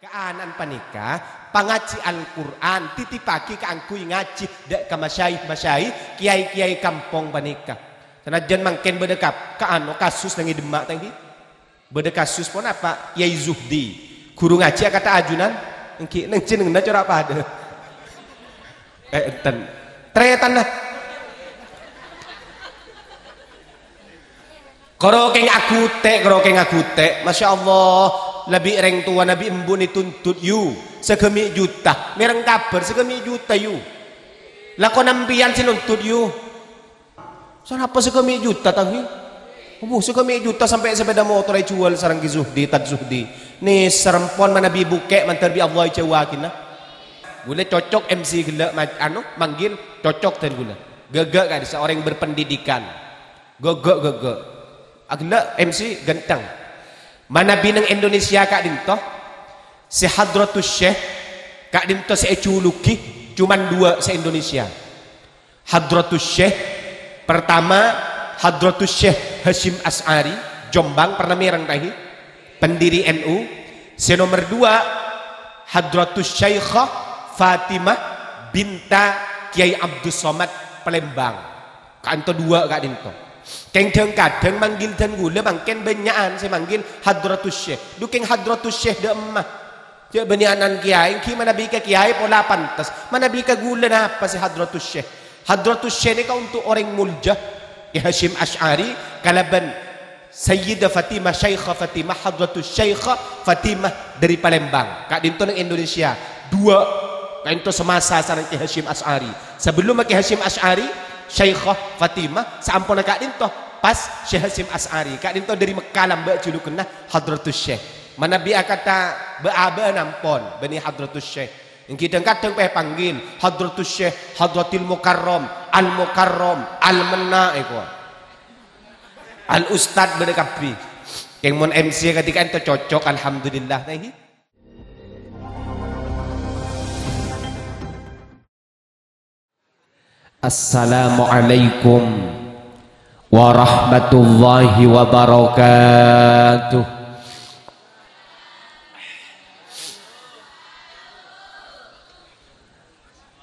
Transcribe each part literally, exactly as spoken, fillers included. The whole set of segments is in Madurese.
Ana'na panèka pangajhi Al-Qur'an, titippaghi kaangghuy ngajhi dâ' ka masyayikh-masyayikh, kèyaè-kèyaè kampong panèka. Sanajjân mangkèn bâdâ kap-, ka-, anu, kasus neng è Demak, ta' ènggi? Bâdâ kasus ponapa? Kèyaè Zuhdi. Ghuru ngajhi akadhi ajunan? Ènggi, neng jenengnganna cora' padâ. Eh, enten. Tarètanna. Karo kèng aghutè', karo kèng aghutè'. Masya Allah, la bi' rèng towana bi' embu'na ètuntut, yu. Sagâmè' juta. Mèreng kabhâr sagâmè' juta, yu. Lakona empèyan sè nuntut, yu. Sanapa sagâmè' juta, ta' ènggi? Obo, sagâmè' juta sampè' sepèda motor èjhuwâl sareng Kè Zuhdi, Tad Zuhdi. Nèser empon manabi bukè' mandhâr bi' Allah èjâuwâghina. Ghulâ cocok M C ghellâ' ma-, anu, manggil, cocok dân ghulâ. Ghâghâ' ka'dissa' orèng berpendidikan. Ghâghâ', ghâghâ'. Aghellâ' M C ghântheng. Manabi neng Indonesia ka'dinto, sè Hadratus Syekh ka'dinto sè èjhuluki coma duwâ' sè Indonesia. Hadratus Syekh, pertama, Hadratus Syekh Hasyim Asy'ari, Jombang, pernah mèreng, ta' ènggi? Pendiri N U. Sè nomer duwâ', Hadratus Syaikhah Fatimah binta Kèyaè Abdus Somad, Palembang. Ka'dinto duwâ' ka'dinto. Kèng dhâng-kadhâng manggil dân ghulâ mangkèn bânnya'an sè manggil Hadratus Syekh. Dhu kèng Hadratus Syekh dâ' emma. Jhâ' bânnè ana'na kèyaè, ènggi manabi ka kèyaè pola pantes. Manabi ka ghulâ napa sè Hadratus Syekh? Hadratus Syekh nèka untuk orèng molja. Kè Hasyim Asy'ari kalabân Sayyidah Fatimah, Syaikhah Fatimah, Hadratus Syaikhah Fatimah dâri Palembang. Ka'dinto neng Indonesia. Duwâ'. Ka'dinto semasa sareng Kè Hasyim Asy'ari. Sabellumma Kè Hasyim Asy'ari, Syaikhah Fatimah, saamponna ka'dinto, pas Syekh Hasyim Asy'ari. Ka'dinto dâri Mekka lambâ' julukanna Hadratus Syekh. Manabi akadhi bâ'-abâ'ân ampon bânnè Hadratus Syekh. Ènggi dhâng-kadhâng pè panggil Hadratus Syekh, Hadratil Mukarram, Al-Mukarram, Al-Menna, èko. Al-Ustad bâdâ kabbhi. Kèng mon M C kadhi ka'dinto cocok, alhamdulillah, ta' ènggi. Assalamualaikum warahmatullahi wabarakatuh.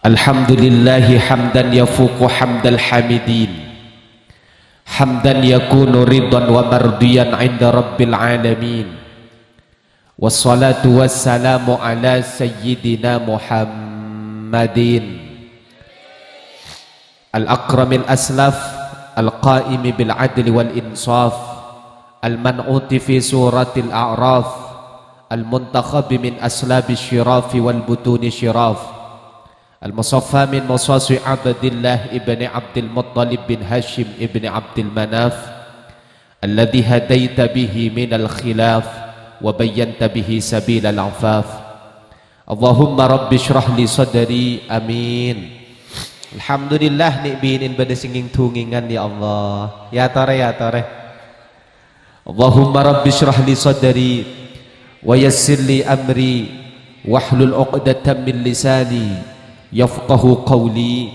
Alhamdulillahi hamdan yafuqu hamdal hamidin. Hamdan yakunu ridhan wa mardiyan 'inda rabbil alamin. Wassalatu wassalamu ala sayyidina Muhammadin al-akramil aslaf, al-qaimi bil adli wal insaf, al-man'uti fi suratil a'raf, al-muntakhabi min aslabi syirafi wal butuni syiraf, al-musaffa min musasi Abdillah ibni Abdil Muttalib bin Hashim ibni Abdil Manaf, alladzi hadaita bihi minal khilaf wa bayyanta bihi sabilal afaf. Allahumma rabbi shrah li sadri. Amin. Alhamdulillah, nè' binè'en bâdâ sè ngèng-dhungèngan, ya Allah. Ya tore, ya tore. Allahumma rabbi shrah li sadri wa yassir li amri wahlul 'uqdatam min lisani yafqahu qawli.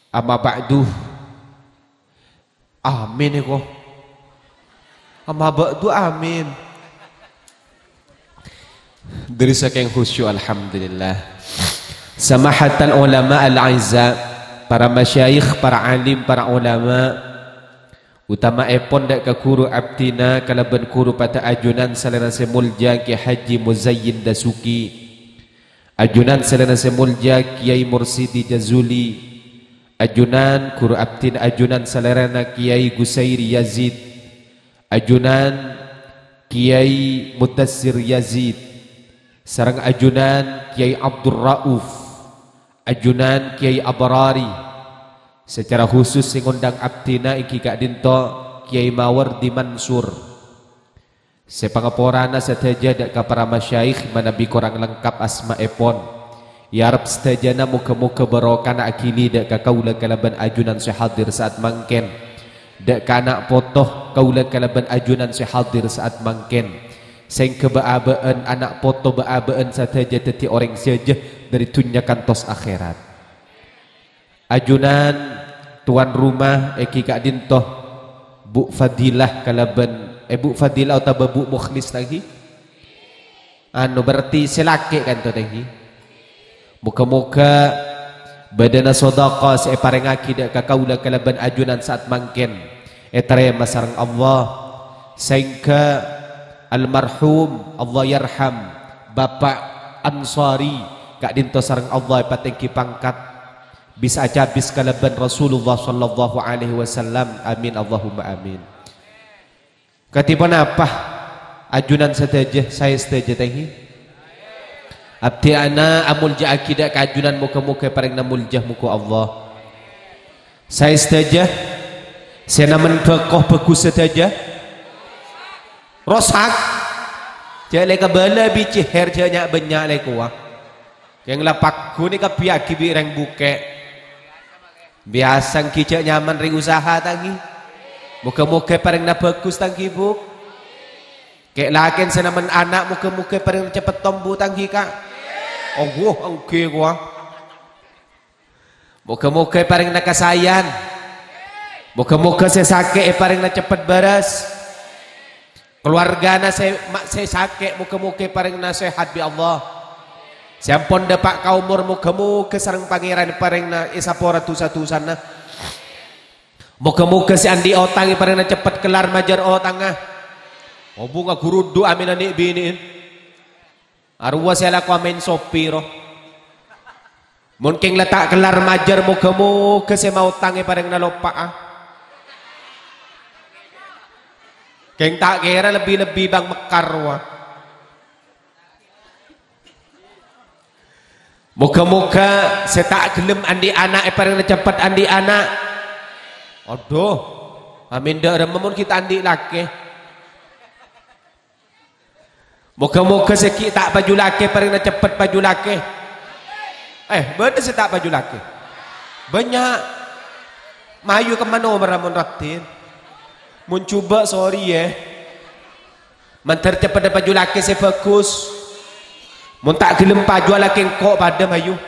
Amma ba'du. Amin, èko. Amma ba'du, amin. Dâri sakèng khusyuk, alhamdulillah. Samahatan ulama al-aizza, para masyayikh, para alim, para ulama, utamaèpon dâ' ka ghuru abdhina kalabân ghuru padâ ajunan salèrana sè molja Kè Haji Muzayyin Dasuki. Ajunan salèrana sè molja Kèyaè Mursidi Jazuli, ajunan ghuru abdhina ajunan salèrana Kèyaè Gusairi Yazid, ajunan Kèyaè Mudassir Yazid, sareng ajunan Kèyaè Abdurrauf, ajunan Kèyaè Abrari. Sacara khusus sè ngondhâng abdhina èngghi ka'dinto Kèyaè Mawardi Mansur. Sè pangaporana sadhâjâ dâ' ka para masyayikh manabi korang lengkap asmaèpon. Èarep sadhâjâna moghâ-moghâ barokana aghili dâ' ka kaulâ kalabân ajunan sè hadir sa'at mangkèn. Dâ' ka ana' poto kaulâ kalabân ajunan sè hadir sa'at mangkèn. Sèngghâ bâ'-abâ'ân, ana' poto bâ'-abâ'ân sadhâjâ dhâddhi orèng sè jâ dâri dhunnya kantos akhèrat. Ajunan tuan rumah èngghi ka'dinto Bu' Fadilah kalabân, eh, Bu' Fadilah otabâ Bu' Mukhlis lagi. Anu, berarti sè lakè' kanto, tèngghi. Moghâ-moghâ bâdâna sodaqah sè èparèngaghi dâ' ka kaulâ kalabân ajunan sa'at mangkèn ètarèma sareng Allah, saèngghâ almarhum, Allahyarham, Bapa' Ansari ka'dinto sareng Allah èpatèngghi pangkat, bisa acabis kalabân Rasulullah sallallahu alaihi wasallam. Amin, Allahumma amin. Kadhi ponapa ajunan sadhâjâ, saè sadhâjâ, tèngghi? Abdhina amoljâ'aghi dâ' ka ajunan, moghâ-moghâ èparèngana moljâ mongghu Allah. Saè sadhâjâ, sè namen bhâko bhâghus sadhâjâ? Rosak? Jhâ' lè kabâlâ bi' cèhèr, jhâ' nya'-bânnya' lè kowa. Kèng la pagghun èkabbhiyâghi bi' rèng bukè'. Biyasa èngghi jhâ' nyaman rèng usaha, tèngghi. Moghâ-moghâ èparèngana bhâghus, tèngghi, Bu. Kè-, lakèn sè namen ana', moghâ-moghâ èparèngana cepet tombu, tèngghi, Ka'. Owuh, èngghi kowa. Moghâ-moghâ èparèngana kasaèyan. Moghâ-moghâ sè sakè' èparèngana cepet bârâs. Kalowargana sè ma-, sè sakè', moghâ-moghâ èparèngana sehat bi' Allah. Sè ampon dâpa' ka omor, moghâ-moghâ sareng Pangèran èparèngana èsapora dhusa-dhusana. Moghâ-moghâ sè andi' otang èparèngana cepet kellar majâr otangnga. Obungnga gurudhu' amèna nè'-binè'en. Arowa sè alako amèn sopir, ro. Mon kèng la ta' kellar majâr, moghâ-moghâ sè maotang èparèngana loppa'a. Kèng ta' kèra lebbi-lebbi bâng mekkar, rowa. Moghâ-moghâ sè ta' ghellem andi' ana' èparèngana cepet andi' ana'. Adhu, amèn dâ' remma mon ghi' ta' andi' lakè. Moghâ-moghâ sè ghi' ta' paju lakè, parèngana cepet paju lakè. Eh, bâdâ sè ta' paju lakè? Bânnya'. Mayu kemma nomerra mon raddhin? Mon jhubâ', sorry, yâ. Mandhâr ceppetta paju lakè sè bhâghus. Mon ta' ghellem paju alakè engko' padâ mayu.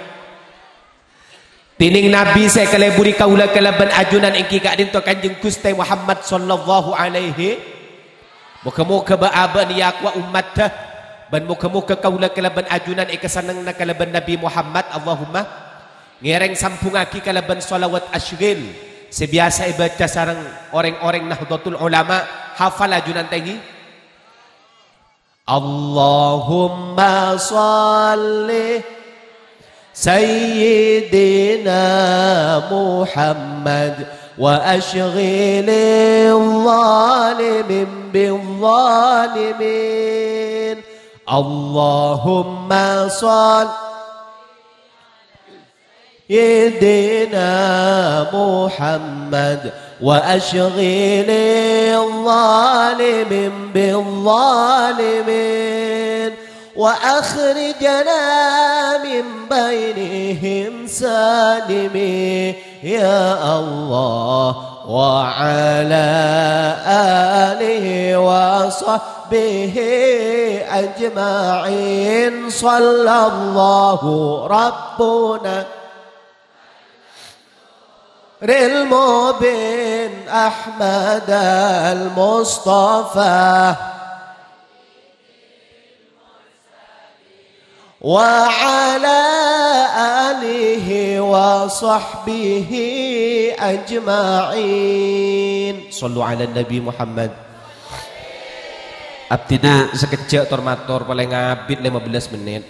Dhinèng Nabbhi sè èkaleburi kaulâ kalabân ajunan èngghi ka'dhinto Kanjeng Ghustè Muhammad sallallahu alaihi. Moghâ-moghâ bâ'-abâ' nèyakowa ommaddhâ, bân moghâ-moghâ kaulâ kalabân ajunan èkasennengngana kalabân Nabbhi Muhammad, Allahumma, ngèrèng sambhungngaghi kalabân shalawat asyril sè biyasa èbâca sareng orèng-orèng Nahdlatul Ulama. Hafal ajunan tèngghi. Allahumma shalli Sayyidina Muhammad wa asyghilil zalimin bil zalimin. Allahumma shalli Sayyidina Muhammad wa asyghilil zalimin bil zalimin wa akhrijna min bainihim salimin, ya Allah, wa ala alihi wa sahbihi ajma'in. Sallallahu Rabbuna Ril Mubin Ahmad Al-Mustafa wa ala alihi wa sahbihi ajma'in. Shallu ala Nabi Muhammad. Abdhina sakejjhâ' tor-mator, palèng abit lèma bellâs mennit.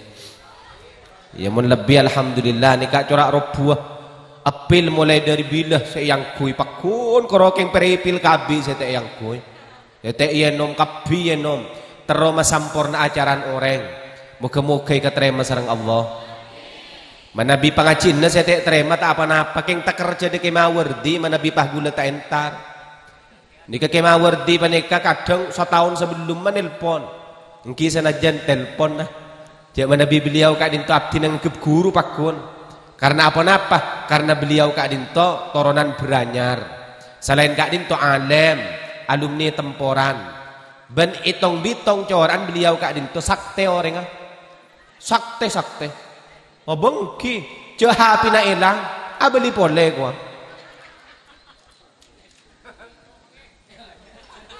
Ya, mon lebbi, alhamdulillah, nèka cora' robuwâ. Epil molaè dâri bilâ sè èangghuy, pagghun karo kèng peripil kabbhi sè ta' èangghuy. Sè ta' ènom kabbhi ènom. Terro masamporna acaran orèng. Moghâ-moghâ èkatarèma sareng Allah. Manabi pangajhiânna sè ta' ètarèma ta' pa-napa, kèng takerja dâ' Kè Mawardi, manabi pas ghulâ ta' entar. Nèka Kè Mawardi panèka kadhâng sataon sabellunna nelpon. Èngghi sanajjhân telpon, nah. Jhâ' manabi beliau ka'dhinto abdhina nganggep ghuru pagghun. Karna apa-napa? Karna beliau ka'dhinto toronan Bârânyar. Salaèn ka'dhinto alèm, alumni Temporan. Bân ètong-bètong cora'an beliau ka'dhinto saktè orèngnga. Saktè-saktè. Obâng èngghi, jhâ' H P-na èlang, abâli polè kowa.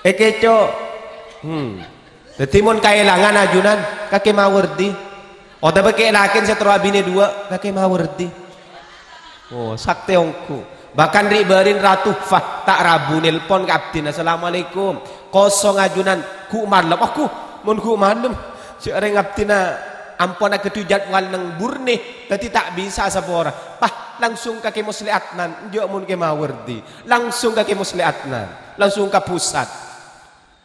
Èkèco'. Hmm. Dhâddhi mon kaèlangan ajunan, ka Kè Mawardi. Otabâ kè' lakèn sè terro abinè duwâ', ka Kè Mawardi. Oh, saktè ongghu. Bahkan ri'-bâri'na Ra Tuhfah, ta' rabu nelpon ka abdhina, "Assalamualaikum." Kosong ajunan, ghu' malem. Oh, ghu', mon ghu' malem. Jhâ' rèng abdhina ampon aghâdhu jadwal neng burne, dhâddhi ta' bisa asapora. Pas, langsung ka Kè Musleh Adnan, enjâ' mon Kè Mawardi. Langsung ka Kè Musleh Adnan. Langsung ka pusat.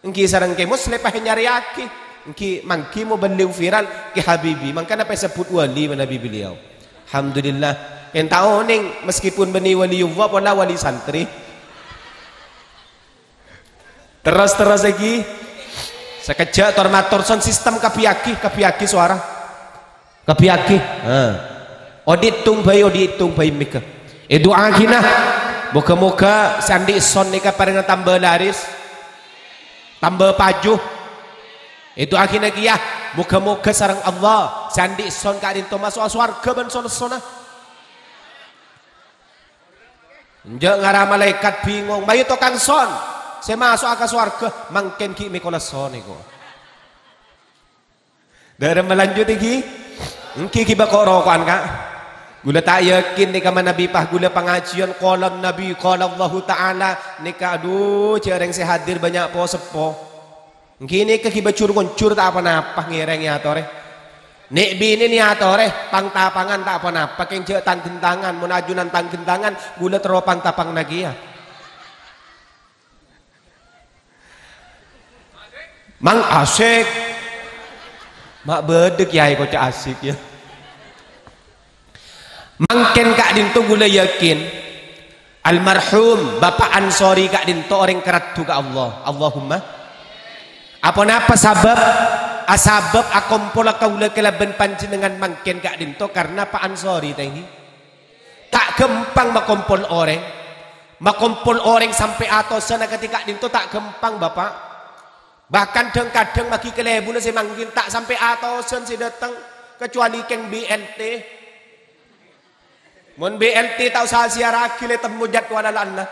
Èngghi sareng Kè Musleh pas ènyarèyaghi. Èngghi mangghi mobâlliu viral Kè Habibi. Mangkana pas èsebbhut wali manabi beliau. Alhamdulillah. Enta onèng, meskipun bânnè waliyullah, pola wali santri. Terros-terros èngghi. Sakejjhâ' tor-mator sound system kabbhiyaghi, kabbhiyaghi sowara. Kabbhiyaghi. Ha. Odi' tong bhâi, odi' tong bhâi mèghâ. Èdu'aaghina. Moghâ-moghâ sè andi' sound nèka parèngna tamba laris. Tamba paju. Èdu'aaghina kèya. Moghâ-moghâ sareng Allah sè andi' sound ka'dinto maso'a sowarghâ bân so-lessona. Enjâ' ngara malaèkat bingong, "Mayu tokang sound sè maso'a ka sowarghâ, mangkèn ghi' mèkola sound èko." Dâremma lanjut èngghi? Èngghi ghibâ ko'-roko'an, Ka'. Ghulâ ta' yakin nèka manabi pas ghulâ pangajiyân qalan Nabi, qala Allahu Ta'ala nèka, adhu, jhâ' rèng sè hadir bânnya' po-seppo. Èngghi nèka ghibâ jhur-ngonjhur ta' pa-napa ngèrèng èyatorè. Nè' binè èyatorè, pang-tapangan ta' pa-napa, kèng jhâ' tang-ghentangan, mon ajunan tang-ghentangan, ghulâ terro pang-tapangnga kèya. Mang asik. Ma' bâdâ kèyaè koca' asik, ya. Mangkèn ka'dinto ghulâ yakin, almarhum Bapa' Ansori ka'dinto orèng karaddhu ka Allah. Allahumma. Aponapa sabâb? Asabâb akompola kaulâ kalabân panjhennengngan mangkèn ka'dinto karna Pa' Ansori, ta' èngghi? Ta' ghâmpang makompol orèng. Makompol orèng sampè' atosan akadhi ka'dinto ta' ghâmpang, Bapa'. Bahkan dhâng-kadhâng maghi kalèbunna sè manggil ta' sampè' atosan sè dâteng, kacuali kèng B N T. Mon B N T ta' osa èsèyarraghi lè temmo jadwal ala'anna.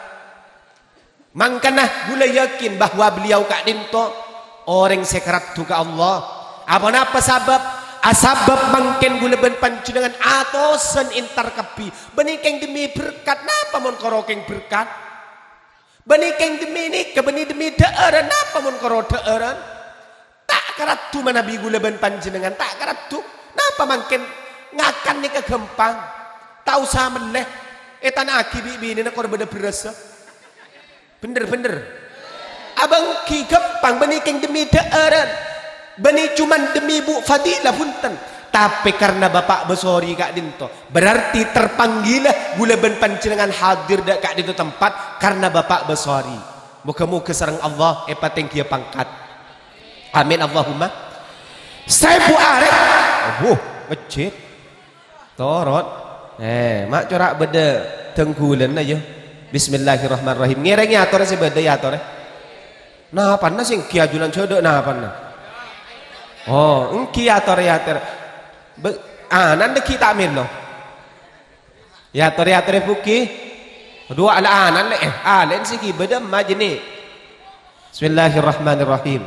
Mangkana ghulâ yakin bahwa beliau ka'dinto orèng sè karaddhu ka Allah. Aponapa sabâb? Asabâb mangkèn ghulâ bân panjhennengngan atosan entar kabbhi. Bânnè kèng dhemmi berkat. Napa mon karo kèng berkat? Bânnè kèng dhemmi nèka, bânnè dhemmi dhâ'ârân. Napa mon karo dhâ'ârân? Ta' karaddhu manabi ghulâ bân panjhennengngan, ta' karaddhu. Napa mangkèn ngakan nèka ghâmpang? Ta' osa mellè. Ètana'aghi bi' binèna kor bâdâ bherrâssa. Bhender, bhender. Abâ' èngghi ghâmpang, bânnè kèng dhemmi dhâ'ârân. Bânnè coma dhemmi Bu Fadila, bhunten. Tapè karna Bapa' Basori ka'dinto, berarti terpanggilla ghulâ bân panjhennengngan hadir dâ' ka'dinto tempat karna Bapa' Basori. Moghâ-moghâ sareng Allah èpatèngghiyâ pangkat. Amin, Allahumma. Saèbu arè. Wuh, mejjhit. Torot. Eh, ma' cora' bâdâ dângghulânna, yâ. Bismillahirrahmanirrahim. Ngèrèng èyatorè sè bâdâ, èyatorè. Napana sè èngghi ajunan jhâdhâ' napana? Oh, èngghi èyatorè, èyatorè. Bâ-, anan dâggi' ta' mèlo. Èyatorè, èyatorè bughi. Dhu, ala anan lè', eh, alèn sè ghibâ dâ' emma jânnè. Bismillahirrahmanirrahim.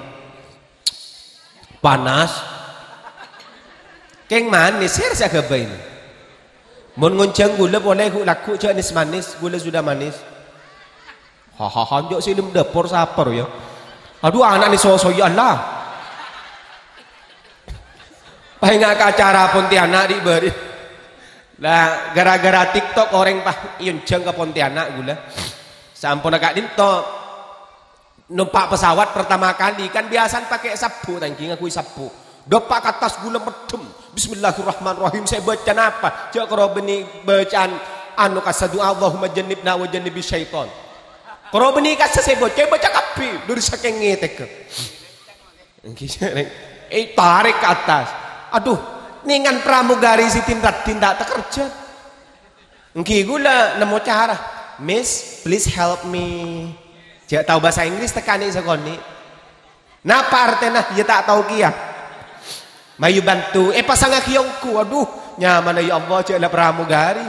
Panas. Kèng manès, sèra sè aghâbây. Mon ngonjhâng ghulâ polè ghu-, lagghu' jhâ' nès-manès, ghulâ sudah manis. Hahaha, njâ' sè è dâlem dâpor sapa, yâ? Adhu, ana' nè sosoyya, Allah. Paènga' ka acara Pontianak, ri'-bâri'. Lah, gara-gara TikTok orèng pas èonjhâng ka Pontianak ghulâ. Samponna ka'dinto. Nompa' pesawat pertama kali, kan biyasana pakè sabbhu, ta' èngghi ngangghuy sabbhu. Dâpa' ka attas ghulâ meddhem. Bismillahirrahmanirrahim. Sè èbâca napa? Jhâ' karo bânnè bâcaan anu kassa du'a, "Allahumma jannibna wa jannibis syaitan." Karo bânnè kassa sè èbâca, èbâca kabbhi. Dhâri sakèng ngètèghâ. Èngghi, jhâ' rèng. Eh, tarèk ka attas. Adhu, nèngan pramugari sè din-raddhin ta' takerjhâ. Èngghi ghulâ nemmo cara, "Miss, please help me." Jhâ' tao bhâsa Inggris, tekka nè' sakonè'. Napa artèna? Iyâ ta' tao kèya. Mayu bantu. Èpasangaghi ongghu. Adhu, nyamana, ya Allah, jhâ' la pramugari.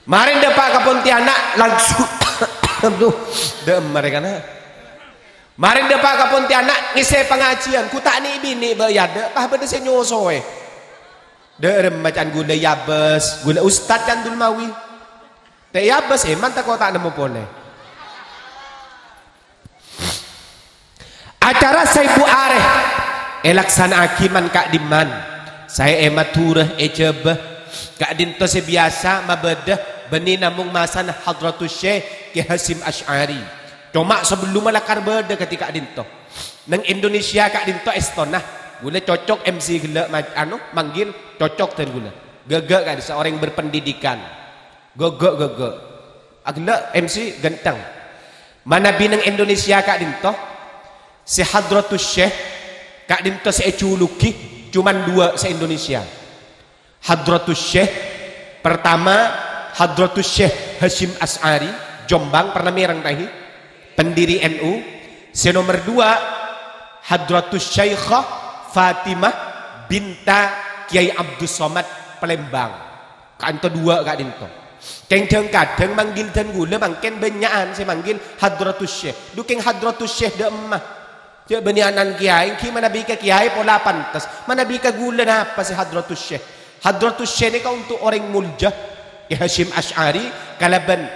Marè dâpa' ka Pontianak, langsung. Aduh, dâ' emma rè kana'. Marèn dâpa' ka Pontianak ngèssè pangajiân, ghu ta' nè'-binè' bâ' è adâ', pas bâdâ sè nyosoè. Dâ' remma can ghulâ èabâs, ghulâ Ustad can Dulmawi. Ta' èabâs, èman tako' ta' nemmo polè. Acara saèbu arè èlaksana'aghi man-ka'dimman. Saè è Madhurâ, è Jhâbâ. Ka'dinto sè biyasa mabâdâ bânnè namong masana Hadratus Syekh Kè Hasyim Asy'ari. Coma sabellunna lakar bâdâ kadhi ka'dinto. Neng Indonesia ka'dinto èstona. Ghulâ cocok M C ghellâ' ma-, anu, manggil cocok dân ghulâ. Ghâghâ' ka'dinto, seorang berpendidikan. Ghâghâ', ghâghâ'. Aghellâ' M C ghântheng. Manabi neng Indonesia ka'dinto, sè Hadratus Syekh ka'dinto sè èjulugi coma duwâ' sè Indonesia. Hadratus Syekh, pertama, Hadratus Syekh Hasyim Asy'ari, Jombang, pernah mèreng ta' enggi? Pendiri N U. Sè nomer duwâ', Hadratus Syaikhah Fatimah binta Kiai Abdus Somad, Palembang. Ka'dinto duwâ' ka'dinto. Kèng dhâng-kadhâng manggil dân ghulâ mangkèn bânnya'an sè manggil Hadratus Syekh. Dhu kèng Hadratus Syekh dâ' emma. Jhâ' bânnè ana'na kèyaè, ènggi manabi ka kèyaè pola pantes. Manabi ka ghulâ napa sè Hadratus Syekh? Hadratus Syekh nèka untuk orèng molja. Kè Hasyim Asy'ari kalabân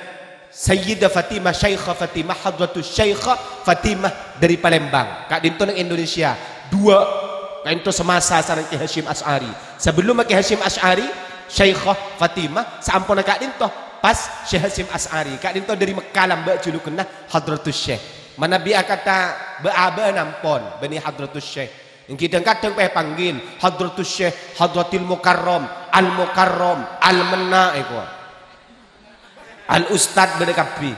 Sayyidah Fatimah, Syaikhah Fatimah, Hadratus Syaikhah Fatimah dâri Palembang. Ka'dinto neng Indonesia. Duwâ'. Ka'dinto semasa sareng Kè Hasyim Asy'ari. Sabellunna Kè Hasyim Asy'ari, Syaikhah Fatimah, saamponna ka'dinto pas Syekh Hasyim Asy'ari. Ka'dinto dâri Mekkah lambâ' julukanna Hadratus Syekh. Manabi akanta bâ'-abâ'na ampon, bânnè Hadratus Syekh. Ènggi dhâng-kadhâng pè panggil Hadratus Syekh, Hadratil Mukarram, Al-Mukarram, Al-Menna, èko. Al-Ustad bâdâ kabbhi.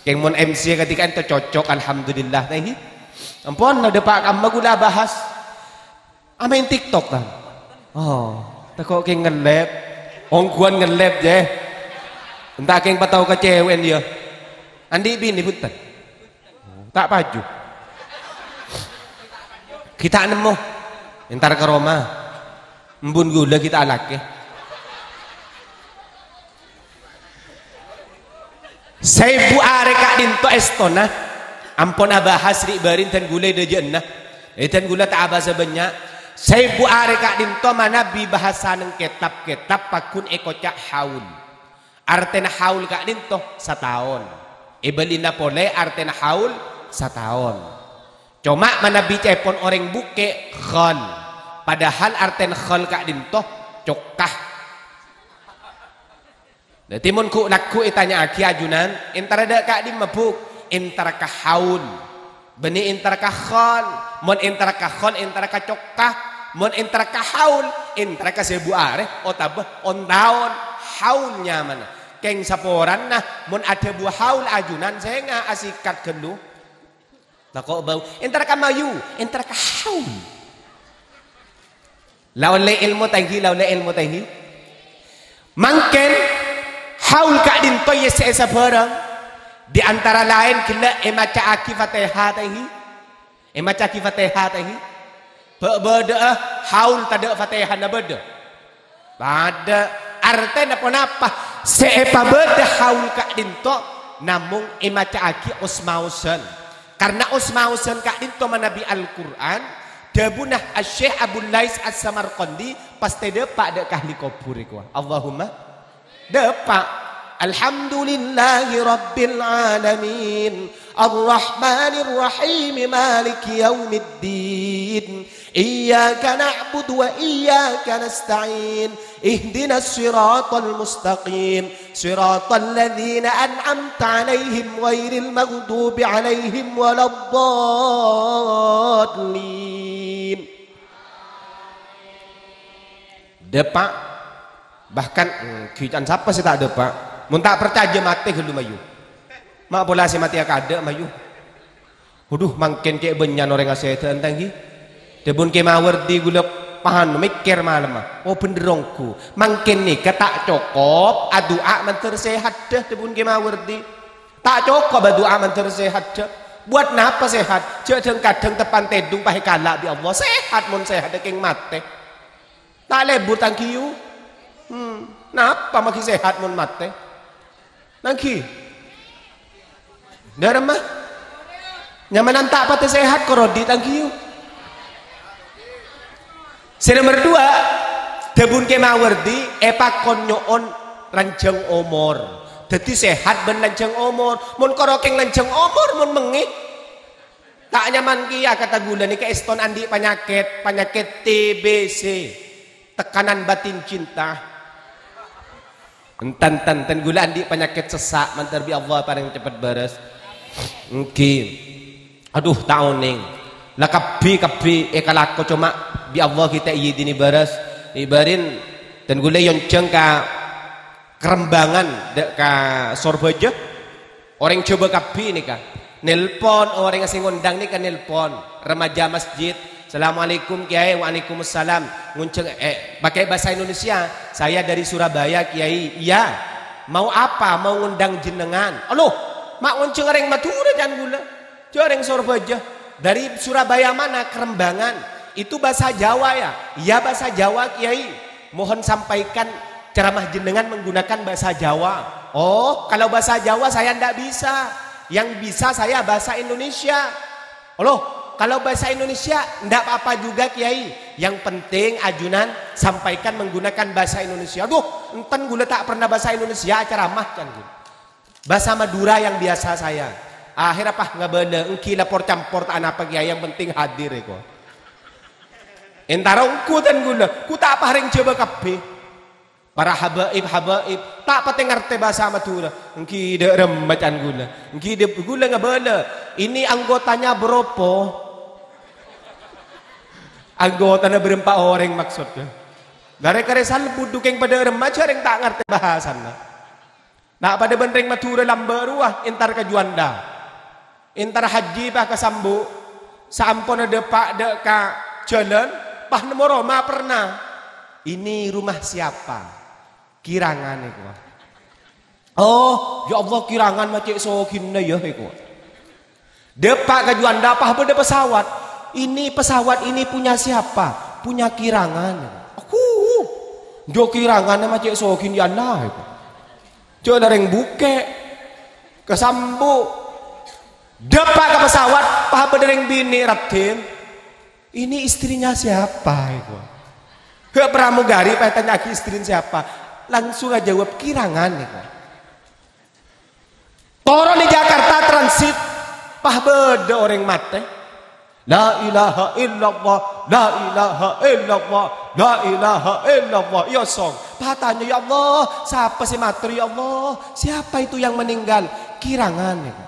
Kèng mon M C kadhi ka'dinto cocok, alhamdulillah, ta' enggi. Ampon, la dâpa' kamma ghulâ bahas. Amaèn TikTok, ta'? Oh, tako' kèng ngellèp. Ongghuwân ngellèp, jè. Enta' kèng patao ka cèwè'na, yâ. Andi' binè, bhunten? Ta' paju. Ghi' ta' nemmo. Entar ka roma. Embun ghulâ ghi' ta' alakè. Saèbu arè ka'dinto èstona. Ampon abahas ri'-bâri' dân ghulâ è dâjâ'ânna. È dân ghulâ ta' abahasa bânnya'. Saèbu arè ka'dinto manabi bahasa neng kètab-kètab pagghun èkoca' haul. Artèna haul ka'dinto sataon. Èbâlina polè artèna haul sataon. Coma manabi ca'èpon orèng bhukkè' khal. Padahal artèna khal ka'dinto cokka. Dhâddhi mon ghu'-lagghu' ètanya'aghi ajunan, entara dâ' ka'dimma, Bu'? Entara ka haul. Bânnè entara ka khal. Mon entara ka khal, entara ka cokka. Mon entara ka haul, entara ka saèbu arè otabâ ontaon. Haul nyamana. Kèng saporana, mon adhâbu haul ajunan, sènga' asikat ghâllu. Tako' bâu. Entara ka mayu, entara ka haul. La ollè èlmo ta' enggi, la ollè èlmo ta' enggi. Mangkèn, haul ka'dinto yè sè èsabârâng. Di antara laèn ghellâ' èmaca'aghi Fatèha ta' enggi. Èmaca'aghi Fatèha ta' enggi. Bâ'-bâdâ'â haul tadâ' Fatèhana bâdâ. Padâ artèna ponapa sè èpabâdâ haul ka'dinto namong èmaca'aghi os-maosan. Karna os-maosan ka'dinto manabi Al-Qur'an, dhâbuna Asy-Syaikh Abul Lais As-Samarqandi, pastè dâpa' dâ' ka ahli kobhur èkowa. Allahumma dâpa'. Alhamdulillahi Rabbil Alamin. Ar-Rahmanir Rahim. Maliki Yaumiddin. Iyyaka na'budu wa iyyaka nasta'in. Ihdinas siratal mustaqim. Siratal ladzina an'amta 'alaihim ghairil maghdubi 'alaihim waladdallin. Dâpa'. Bahkan, hmm, ghi' can sapa sè ta' dâpa'? Mon ta' parcajâ matè ghâllu mayu. Ma' pola sè matèya kadâ' mayu. Waduh, mangkèn cè' bânnya'an orèng asèdhâ'ân ta' enggi. Dhâbuna Kè Mawardi ghulâ paham mèkkèr malemma. Oh, bhender ongghu. Mangkèn nèka ta' cokop adu'a mandhâr sèhaddhâ, dhâbuna Kè Mawardi. Ta' cokop adu'a mandhâr sèhaddhâ. Buat napa sèhat? Jhâ' dhâng-kadhâng teppa'na tèdung pas èkala' bi' Allah. Sèhat mon sèhat, kèng matè. Ta' lebur ta' enggi, yu. Hmm, napa maghi sèhat mon matè? Ta' enggi. Dâremma. Nyamanan ta' patè sehat, korodi tanggiyu. Sè nomer dua, dhâbuna Kè Mawardi èpakon nyo'on lanjhâng omor. Dhâddhi sehat bân lanjhâng omor. Mon karo kèng lanjhâng omor, mon mengngè. Ta' nyaman kèya kata ghulâ nèka èston andi' panyakèt, panyakèt T B C, tekanan batin cinta. Enten, enten, enten ghulâ andi' panyakèt sessa', mandhâr bi' Allah parèng cepet bârâs. Èngghi. Adhu, ta' onèng. La kabbhi, kabbhi èkalako, coma bi' Allah ghi' ta' èidini bârâs. Èbârin, dân ghulâ èyonjhâng ka Kerembangan, dâ' ka Sorbhâjâ. Orèng Jhâbâ kabbhi nèka. Nelpon, orèng sè ngondhâng nèka nelpon. Remaja masjid, "Assalamualaikum, Kiai." "Waalaikumsalam." Ngonjhâng, eh, pakai bahasa Indonesia. "Saya dari Surabaya, Kiai." "Iya." "Mau apa?" "Mau ngondhâng jenengan." "Aloh, ma' ngonjhâng orèng Madhurâ can ghulâ. Jhâ' orèng Sorbhâjâ." "Dari Surabaya mana?" "Kerembangan." "Itu bahasa Jawa, ya?" "Iya, bahasa Jawa, Kiai." "Mohon sampaikan ceramah jenengan menggunakan bahasa Jawa." "Oh, kalau bahasa Jawa saya ndak bisa. Yang bisa saya bahasa Indonesia." "Loh, kalau bahasa Indonesia ndak apa-apa juga, Kiai. Yang penting ajunan sampaikan menggunakan bahasa Indonesia." Adhu, enten ghulâ ta' pernah bahasa Indonesia ceramah, can ghulâ. Bahasa Madura yang biasa saya. Akhèr apa ngabâlâ, "Èngghi lapor campor ta' anapa, Kiai, yang penting hadir," èko. Entara ongghu dân ghulâ, ghu ta' apa orèng Jhâbâ kabbhi. Para habaib-habaib, ta' patè ngartè bhâsa Madhurâ. "Èngghi dâ' remma can ghulâ. Èngghi dâ' ghulâ ngabâlâ. Ini anggotanya beropo?" Anggotana bârâmpa orèng maksodda. Ghârâ-ghârâ salbut dhu kèng padâ remma jhâ' orèng ta' ngartè bhâsana. Na' padâ bân rèng Madhurâ lambâ' rowa entar ka Juanda. Entar hajji, pas ka Sambu', saamponna dâpa' dâ' ka jhâlân, pas nemmo roma pernah. "Ini rumah siapa?" "Kirangan," èkowa. "Oh, ya Allah, Kirangan ma' cè' soghina, ya," èkowa. Dâpa' ka Juanda, pas bâdâ pesawat. "Ini pesawat ini punya siapa?" "Punya Kirangan." "Aku, jhâ' Kirangan ma' cè' soghina, ya Allah," èkowa. Jhâ' la rèng bukè'. Ka Sambu'. Dâpa' ka pesawat, pas bâdâ rèng binè' raddhin. "Ini istrinya siapa?" èkowa. Ka pramugari pas ètanya'aghi istrinya siapa. Langsung ajâwâb, "Kirangan," èkowa. Toron è Jakarta transit, pas bâdâ orèng matè. "La ilaha illallah, la ilaha illallah, la ilaha illallah." Èosong. Pas atanya, "Ya Allah, sapa sè mator, ya Allah? Siapa itu yang meninggal?" "Kirangan," èkowa.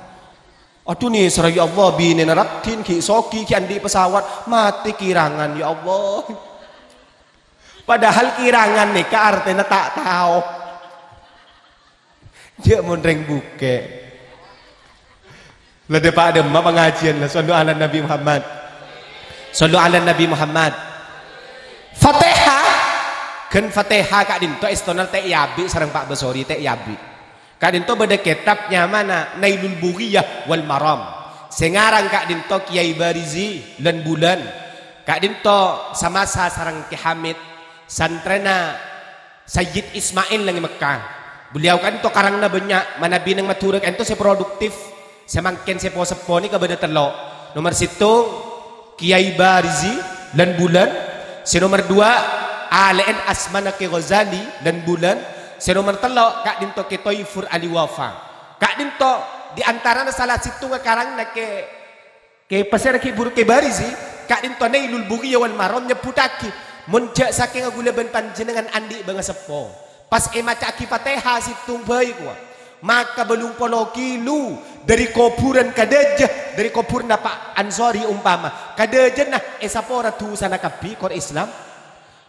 "Adhu, nèsèra, ya Allah, binèna raddhin, ghi' soghi, ghi' andi' pesawat, matè Kirangan, ya Allah." Padahal Kirangan nèka artèna ta' tao. Jhâ' mon rèng bukè'. La dâpa' dâmma pangajiyân la, shallu ala Nabi Muhammad. Shallu ala Nabi Muhammad. Fatihah. Ghân Fatihah ka'dinto èstona ta' èabi' sareng Pa' Basori, ta' èabi'. Ka'dinto bâdâ kètab nyamana Nailul Bughiyah wal Maram. Sè ngarang ka'dinto Kèyaè Barizi Lân Bulân. Ka'dinto samasa sareng Kè Hamid, santrèna Sayyid Ismail neng Mekkah. Beliau ka'dinto karangna bânnya', manabi neng Madhurâ ka'dinto sè produktif. Sè mangkèn sè po-seppo nèka bâdâ tello'. Nomer sèttong, Kèyaè Barizi Lân Bulân. Sè nomer duwâ', alè'èn asmana Kè Ghazali Lân Bulân. Sè nomer tello', ka'dinto Kè Toifur Ali Wafa. Ka'dinto, di antarana sala sèttongnga karangna Kè, Kè pasèra Kè Buru Kè Barizi, ka'dinto Nailul Bughiyah wal Maram nyebbhuttaghi, mon jhâ' sakènga ghulâ bân panjhennengngan andi' bângaseppo. Pas èmaca'aghi Fatihah sèttong bhâi kowa. Maka bâllung polo kilo dâri kobhurân ka dâjâ, dâri kobhurânna Pa' Ansori ompama, ka dâjâna èsapora dhusana kabbhi, kor Islam.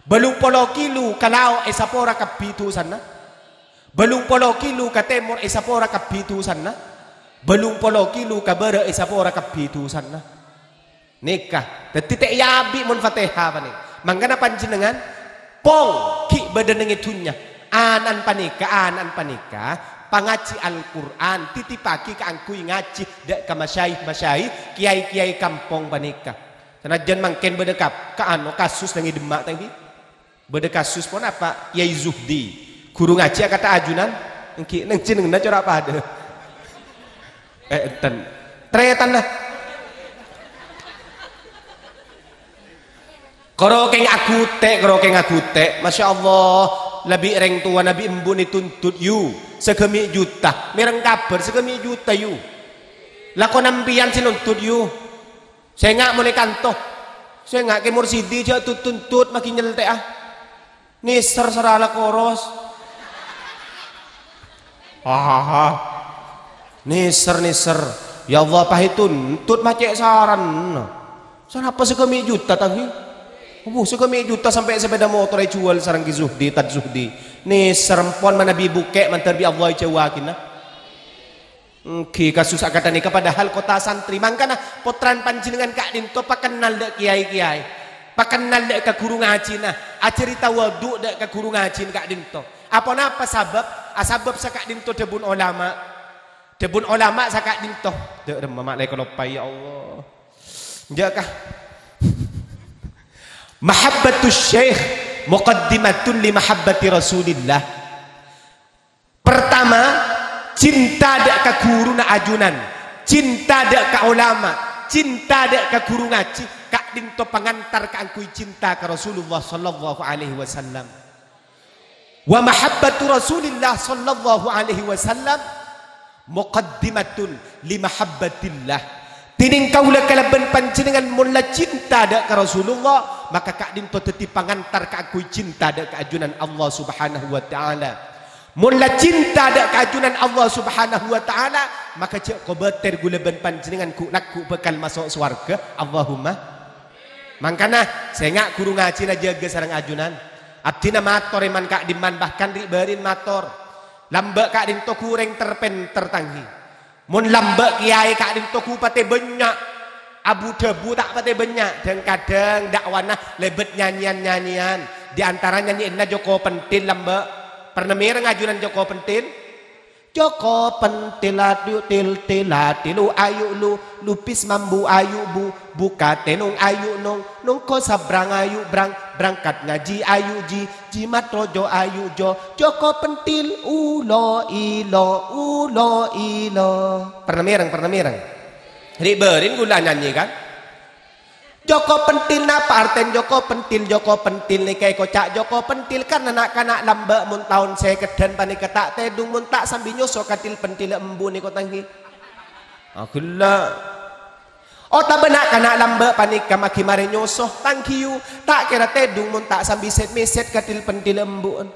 Bâllung polo kilo ka lao' èsapora kabbhi dhusana. Bâllung polo kilo ka tèmor èsapora kabbhi dhusana. Bâllung polo kilo ka bârâ' èsapora kabbhi dhusana. Nèka, dhâddhi ta' èabi' mon Fatihah panèka. Mangkana panjhennengngan, pong, ghi' bâdâ neng è dhunnya. Ana'na panèka, ana'na panèka, pangajhi Al-Qur'an, titippaghi kaangghuy ngajhi dâ' ka masyayikh-masyayikh, kèyaè-kèyaè kampong panèka. Sanajjhân mangkèn bâdâ kap-, ka-, anu, kasus neng è Demak, ta' èngghi? Bâdâ kasus ponapa? Kèyaè Zuhdi. Ghuru ngajhi akantha ajunan, èngghi, neng jenengnganna cora' padâ. Eh, enten. Trètanna. Karo kèng aghutè', karo kèng aghutè'. Masya Allah, labi rèng towana bi' embu'na ètuntut, yu. Sagâmè' juta. Mèreng kabhâr, sagâmè' juta, yu. Lakona empèyan sè nuntut, yu. Sènga' mon è kanto. Sènga' Kè Mursidi jhâ' tut-tuntut, maghi nyeltè'a. Nèser sara la koros. Hahaha. Nèser, nèser. Ya Allah, pas ètuntut ma' cè' saranna. Sanapa sagâmè' juta, Tang, ghi? Wuh, sagâmè' juta sampè' sepeda motor èjhuwâl sareng Kè Zuhdi, Tad Zuhdi. Nèser empon manabi bukè' mandhâr bi' Allah èjhâuwâghina. Ènggi kasus akadha nèka padahal kottha santri. Mangkana pottrana panjhennengngan ka'dinto pakennal dâ' kèyaè-kèyaè. Pakennal dâ' ka ghuru ngajhina. Ajhâri tawadhu dâ' ka ghuru ngajhina ka'dinto. Aponapa sabâb? Asabâb saka'dinto dhâbuna olama. Dhâbuna olama saka'dinto. Dâ' remma ma' la èkaloppaè, ya Allah. Enjâ' ka. Mahabbatus syekh muqaddimatun li mahabbati Rasulillah. Pertama, cinta dâ' ka ghuruna ajunan, cinta dâ' ka olama, cinta dâ' ka ghuru ngajhi, ka'dinto pangantar kaangghuy cinta ka Rasulullah sallallahu alaihi wasallam. Wa mahabbatu Rasulillah sallallahu alaihi wasallam muqaddimatun li mahabbatillah. Dhinèng kaulâ kalabân panjhennengngan mon la cinta dâ' ka Rasulullah, maka ka'dinto dhâddhi pangantar kaangghuy cinta dâ' ka ajunan Allah Subhanahu wa Ta'ala. Mon la cinta dâ' ka ajunan Allah Subhanahu wa Ta'ala, maka jhâ' kobâtèr ghulâ bân panjhennengngan ghu'-lagghu' bhâkal maso' sowarghâ. Allahumma. Mangkana, sènga' ghuru ngajhina jâgâ sareng ajunan. Abdhina mator è man-ka'dimman, bahkan ri'-bâri'na mator. Lambâ' ka'dinto ghureng ter-pènter, Tang, ghi. Mon lambâ' kèyaè ka'dinto ghu patè bânnya', abu-dhâbu ta' patè bânnya', dhâng-kadhâng da'wana lèbât nyanyèyan-nyanyèyan. Di antara nyanyèyanna Joko Pentil lambâ'. Pernah mèreng ajunan Joko Pentil? Joko Pentil ayu til til atilu ayu lu, lupis mambu ayu bu, buka tenung ayu nung, nungko sabrang ayu brang, berangkat ngaji ayu ji, Jimat rojo ayu jo, Joko Pentil, ulo ilo, ulo ilo. Pernah mèreng, pernah mèreng. Ri'-bâri'na ghulâ nyanyi, kan? Joko Pentil, napa artèna Joko Pentil? Joko Pentil nèka èkoca' Joko Pentil karna na'-kana' lambâ' mon taon sèkèddhân panèka ta' tèdung mon ta' sambi nyoso ka til-pentilla embu' nèko, Tang, ghi. Aghellâ'. Otabâ na'-kana' lambâ' panèka maghi marè nyoso, Tang, ghi, yu, ta' kèra tèdung mon ta' sambi sèt-mèsèt ka til-pentilla embu'en.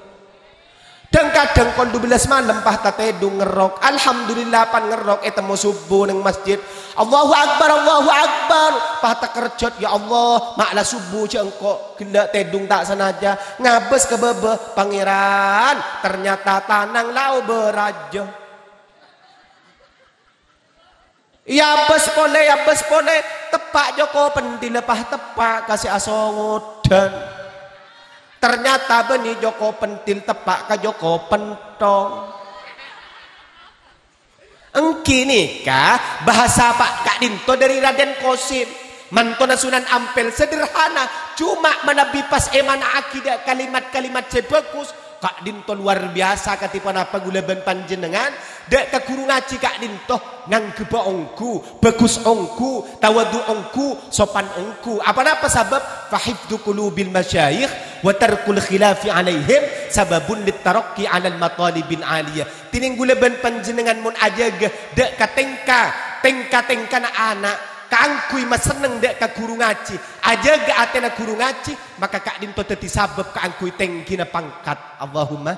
Dhâng-kadhâng kol dubellâs malem pas tatèdung ngerrok. Alhamdulillah, pan ngerrok ètemmo subuh neng masjid. Allahu Akbar, Allahu Akbar. Pas takerjhât, "Ya Allah, ma' la subuh jhâ' engko' ghellâ' tèdung ta' sanajâ. Ngabâs ka bâbâ, Pangèran. Ternyata tanang la obâ rajâ." Èabâs polè, èabâs polè, teppa' Joko Pentilla pas teppa' ka sè asongodhân. Ternyata bânnè Joko Pentil teppa' ka Joko Pentong. Ènggi nèka bhâsa pa-, ka'dinto dâri Raden Qasim. Mantona Sunan Ampel sederhana, coma manabi pas èmana'aghi dâ' kalimat-kalimat sè bhâghus, ka'dinto lowar biyasa kadhi ponapa ghulâ bân panjhennengngan, dâ' ka ghuru ngajhi ka'dinto, ngangghâbhâ ongghu, bhâghus ongghu, tawadhu ongghu, sopan ongghu. Aponapa sabâb? Fa hifdzu qulubil masyayikh wa tarkul khilafi 'alaihim sababun lit taraqqi 'alal matalibil 'aliyah. Dhinèng ghulâ bân panjhennengngan mon ajâgâ dâ' ka tèngka, tèngka-tèngkana ana', kaangghuy masenneng dâ' ka ghuru ngajhi, ajâgâ atèna ghuru ngajhi, maka ka'dinto dhâddhi sabâb kaangghuy tèngghina pangkat. Allahumma.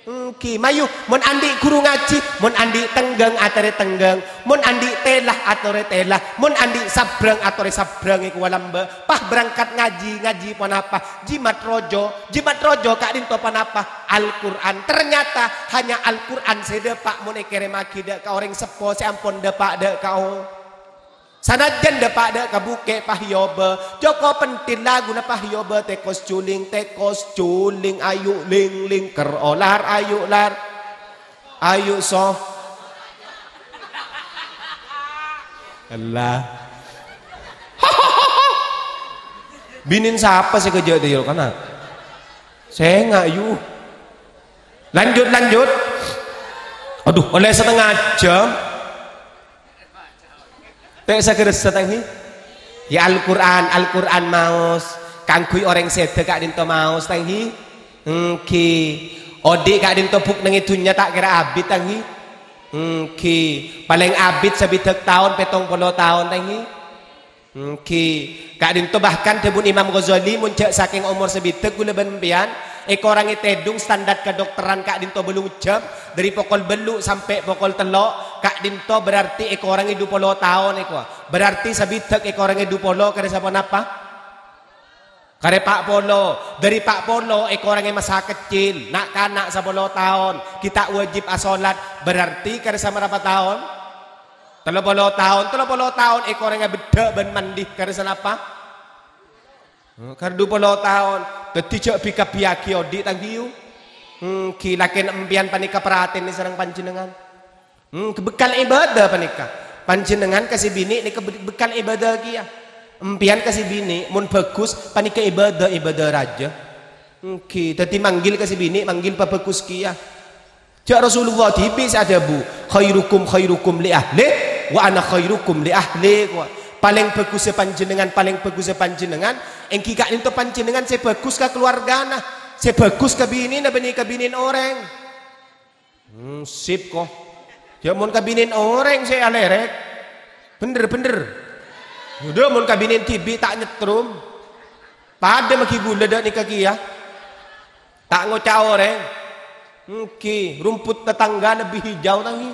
Ènggi, mayu, mon andi' ghuru ngajhi, mon andi' tengghâng, atorè tengghâng, mon andi' tèla, atorè tèla, mon andi' sabrang, atorè sabrang, èkowa lambâ'. Pas berangkat ngajhi, ngajhi ponapa? Jimat rojo, jimat rojo ka'dinto ponapa? Al-Qur'an. Ternyata hanya Al-Qur'an sè dâpa' mon èkèrèmmaghi dâ' ka orèng seppo sè ampon dâpa' dâ' ka o-, sanajjân dâpa' dâ' ka bukè' pas èobâ. Joko Pentil laguna pas èobâ, tèkos juling, tèkos juling, ayu ling-ling, kèr olar, ayu lar. Ayu so. Allah. Binèn sapa sè kejjhâ' dâ' iyâ kana? Sènga' yu. Lanjut, lanjut. Aduh, ollè setengah jam. Ta' sagerressa, Tang, hi? Ya, Al-Qur'an, Al-Qur'an maos. Kaangghuy orèng sèdhâ ka'dinto maos, Tang, hi? Èngghi. Odi' ka'dinto bu' neng è dhunnya ta' kèra abit, Tang, hi? Èngghi. Palèng abit sabidhâk taon, pèttong polo taon, Tang, hi? Èngghi. Ka'dinto bahkan dhâbuna Imam Ghazali, mon jhâ' sakèng omor sabidhâk kaulâ bân empèyan, èkorangè tèdung standar kedokteran ka'dinto bâllung jam, dhâri pokol bâllu' sampè' pokol tello', ka'dinto berarti èkorangè du polo taon èko. Berarti sabidhâk èkorangè du polo karè saponapa? Karè pa' polo. Dhâri pa' polo èkorangè masa kecil, na'-kana' sapolo taon, ghi' ta' wajib asolat, berarti karè samarapa taon? Tello polo taon, tello polo taon èkorangè beddhâ' bân mandi, karè sanapa? Hmm, karè du polo taon. Dhâddhi jhâ' bi-kabbhiyaghi odi', Tang, hi, yu. Hmm, ghi lakèna empèyan panèka paratènè sareng panjhennengngan. Hmm, bekal ibadah panèka. Panjhennengngan ka sè binè' nèka be-, bekal ibadah kèya. Empèyan ka sè binè', mon bhâghus, panèka ibadah, ibadah rajâ. Hmm, ghi, dhâddhi manggil ka sè binè', manggil pabhâghus kèya. Jhâ' Rasulullah dhibi' sè adhâbu, "Khairukum khairukum li ahli, wa ana khairukum li ahli." Palèng bhâghussâ panjhennengngan, palèng bhâghussâ panjhennengngan, èngghi ka'dinto panjhennengngan sè bhâghus ka kaluwargana, sè bhâghus ka binèna bânnè ka binèna orèng. Hmm, sip, ko. Jhâ' mon ka binèna orèng sè alèrèk. Bhender, bhender. Udah, mon ka binèna dhibi' ta' nyettrom. Padâ maghi ghulâ dâ' nèka kèya. Ta' ngoca' orèng. Èngghi, rumput tetangga lebih hijau, Tang, hi?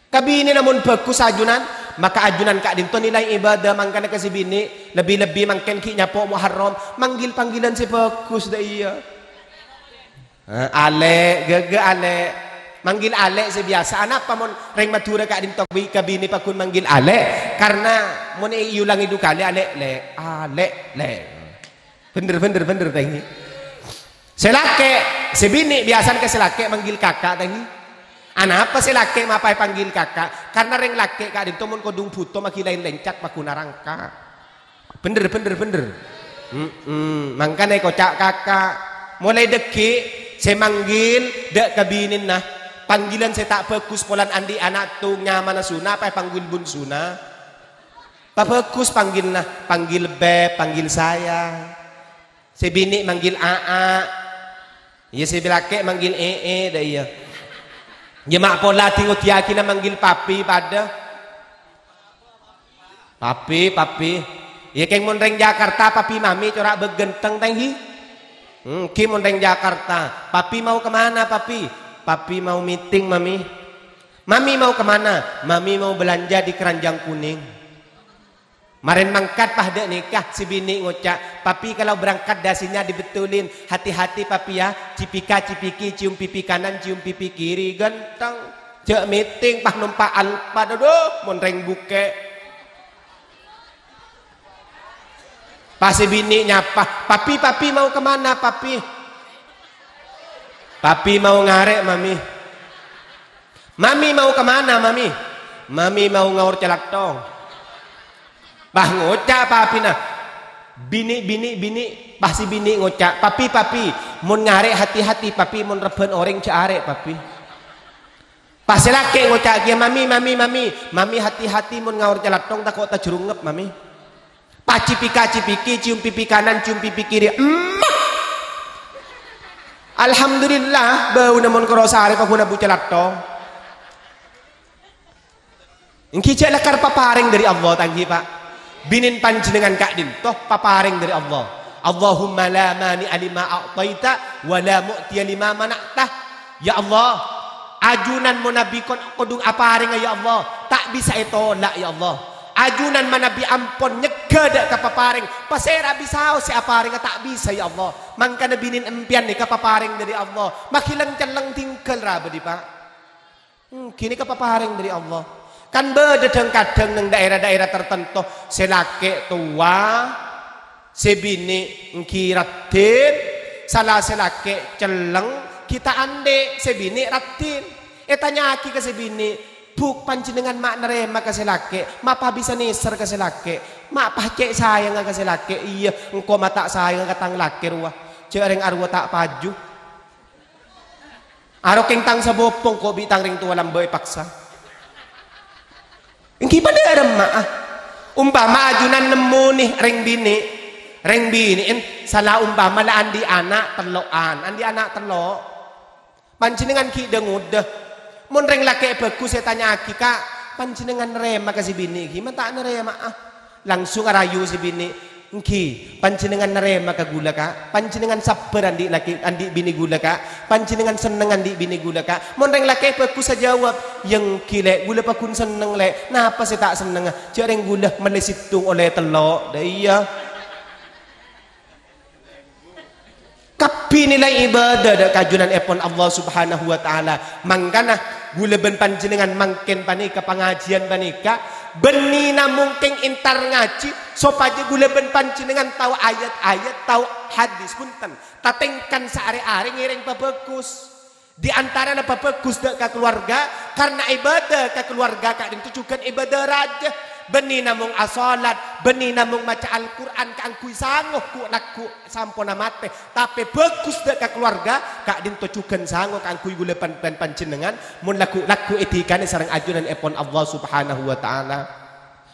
Ka binèna mon bhâghus ajunan, maka ajunan ka'dinto nilai ibadah, mangkana ka sè binè', lebbi-lebbi mangkèn ghi' nyapo' Muharram, manggil panggilan sè bhâghus, dâ' iyâ. Eh, alè', ghâghâ alè'. Manggil alè' sè biyasa. Anapa mon rèng Madhurâ ka'dinto bi-, ka binè' pagghun manggil alè'? Karna mon è-, èolangè du kalè, alè', lè', alè', lè'. Bhender, bhender, bhender, Tang, hi. Sè lakè', sè binè' biyasana ka sè lakè' manggil kaka', Tang, hi. Anapa sè lakè' mapa èpanggil kaka'? Karna rèng lakè' ka'dinto mon kodhung bhuto maghi laèn lèncak pagghun arangka. Bhender, bhender, bhender. Mm-mm. Mangkana èkoca' kaka'. Molaè dhâggi', sè manggil dâ' ka binèna. Panggilan sè ta' bhâghus polana andi' ana' tong nyamana Suna, apa èpanggil bun Suna. Pabhâghus panggilna, panggil Beb, panggil Sayang. Sè binè' manggil Aa. Iyâ, sè lakè' manggil Ee, dâ' iyâ. Iyâ, ma' pola dhi-ngodhiyaghina manggil Papi padâ. Papi, Papi. Iyâ, kèng mon rèng Jakarta, Papi Mami cora' bâ' ghânteng, Tang, hi. Hmm, ghi mon rèng Jakarta. "Papi mau ke mana, Papi?" "Papi mau meeting, Mami." "Mami mau ke mana?" "Mami mau belanja di Keranjang Kuning." Marèn mangkat pas dâ' nèka, sè binè' ngoca', "Papi kalau berangkat dasinya dibetulin. Hati-hati, Papi, ya. Cipika-cipiki, cium pipi kanan, cium pipi kiri." Ghânteng. Jhâ' meeting, pas nompa' Alphard. Aduh, mon rèng bukè'. Pas sè binè' nyapa, "Papi, Papi mau ke mana, Papi?" "Papi mau ngarè', Mami." "Mami mau ke mana, Mami?" "Mami mau ngaor calathong." Pas ngoca' papina, "Binè', binè', binè'." Pas sè binè' ngoca', "Papi, Papi, mon ngarè' hati-hati, Papi, mon rebbhân orèng jhâ' arè', Papi." Pas sè lakè' ngoca' kèya, "Mami, Mami, Mami, Mami hati-hati mon ngaor calathong tako' tajrungep, Mami." Pas cipika-cipiki, cium pipi kanan, cium pipi kiri, emma! Alhamdulillah, bâuna mon karo sarè pagghun abu calathong. Èngghi jhâ' lakar paparèng dâri Allah, tang ghi, Pa'. Binèn panjhennengngan ka'dinto paparèng dâri Allah. "Allahumma la mani'a lima a'taita wa la mu'tiya lima mana'ta." Ya Allah, ajunan manabi kon-, kodhung aparènga, ya Allah, ta' bisa ètola', ya Allah. Ajunan manabi ampon nyegghâ dâ' ka paparèng, pasèra bisaos sè aparènga ta' bisa, ya Allah. Mangkana binèn empèyan nèka paparèng dâri Allah. Maghi leng-celleng tinggal ra bâdhi, Pa'. Hmm, ghânèka paparèng dâri Allah. Kan bâdâ dhâng-kadhâng neng daèra-daèra tartanto, sè lakè' towa, sè binè' èngghi raddhin, sala sè lakè' celleng, ghi' ta' andhi', sè binè' raddhin. Ètanya'aghi ka sè binè', "Bu', panjhennengngan ma' narèma ka sè lakè', ma' pas bisa nèser ka sè lakè', ma' pas cè' sayangnga ka sè lakè'?" "Iyâ, engko' ma' ta' sayangnga ka tang lakè' rowa, jhâ' rèng arowa ta' paju." Arokèng tang sabhâbhâng ko' bi' tang rèng towa lambâ' èpaksa. Èngghi padâ remma'a. Ompama ajunan nemmonè rèng binè', rèng binè'en sala ompama la andi' ana' tello'an, andi' ana' tello'. Panjhennengngan ghi' dâ-ngodâ. Mon rèng lakè' bhâghus ètanya'aghi, "Ka', panjhennengngan narèma ka sè binè' ghi'?" "Ma' ta' narèma'a." Langsung arayu sè binè', "Èngghi, panjhennengngan narèma ka ghulâ, Ka'? Panjhennengngan sabbhâr andi' lakè', andi' binè' ghulâ, Ka'? Panjhennengngan senneng andi' binè' ghulâ, Ka'?" Mon rèng lakè' bhâghus ajâwâb, "Yâ èngghi, Lè', ghulâ pagghun senneng, Lè'. Napa sè ta' sennengnga? Jhâ' rèng ghulâ mellè sèttong ollè tello'." Dâ' iyâ. Kabbhi nilai ibadah dâ' kaajunan èpon Allah Subhanahu wa Ta'ala. Mangkana, ghulâ bân panjhennengngan mangkèn panèka pangajiyân panèka, bânnè namong kèng entar ngajhi, sopajâ ghulâ bân panjhennengngan tao ayat-ayat, tao hadis, bhunten, tatèngkan saarè-arè ngèrèng pabhâghus. Di antarana pabhâghus dâ' ka kalowarga, karna ibadah ka kalowarga ka'dinto jhughân ibadah rajâ. Bânnè namong asholat, bânnè namong maca Al-Qur'an kaangghuy sango ghu'-lagghu' saamponna matè, tapè bhâghus dâ' ka kalowarga, ka'dinto jhughân sango kaangghuy ghulâ bân, bân panjhennengngan, mon lagghu'-lagghu' èdhikanè sareng ajunan èpon Allah Subhanahu wa Ta'ala.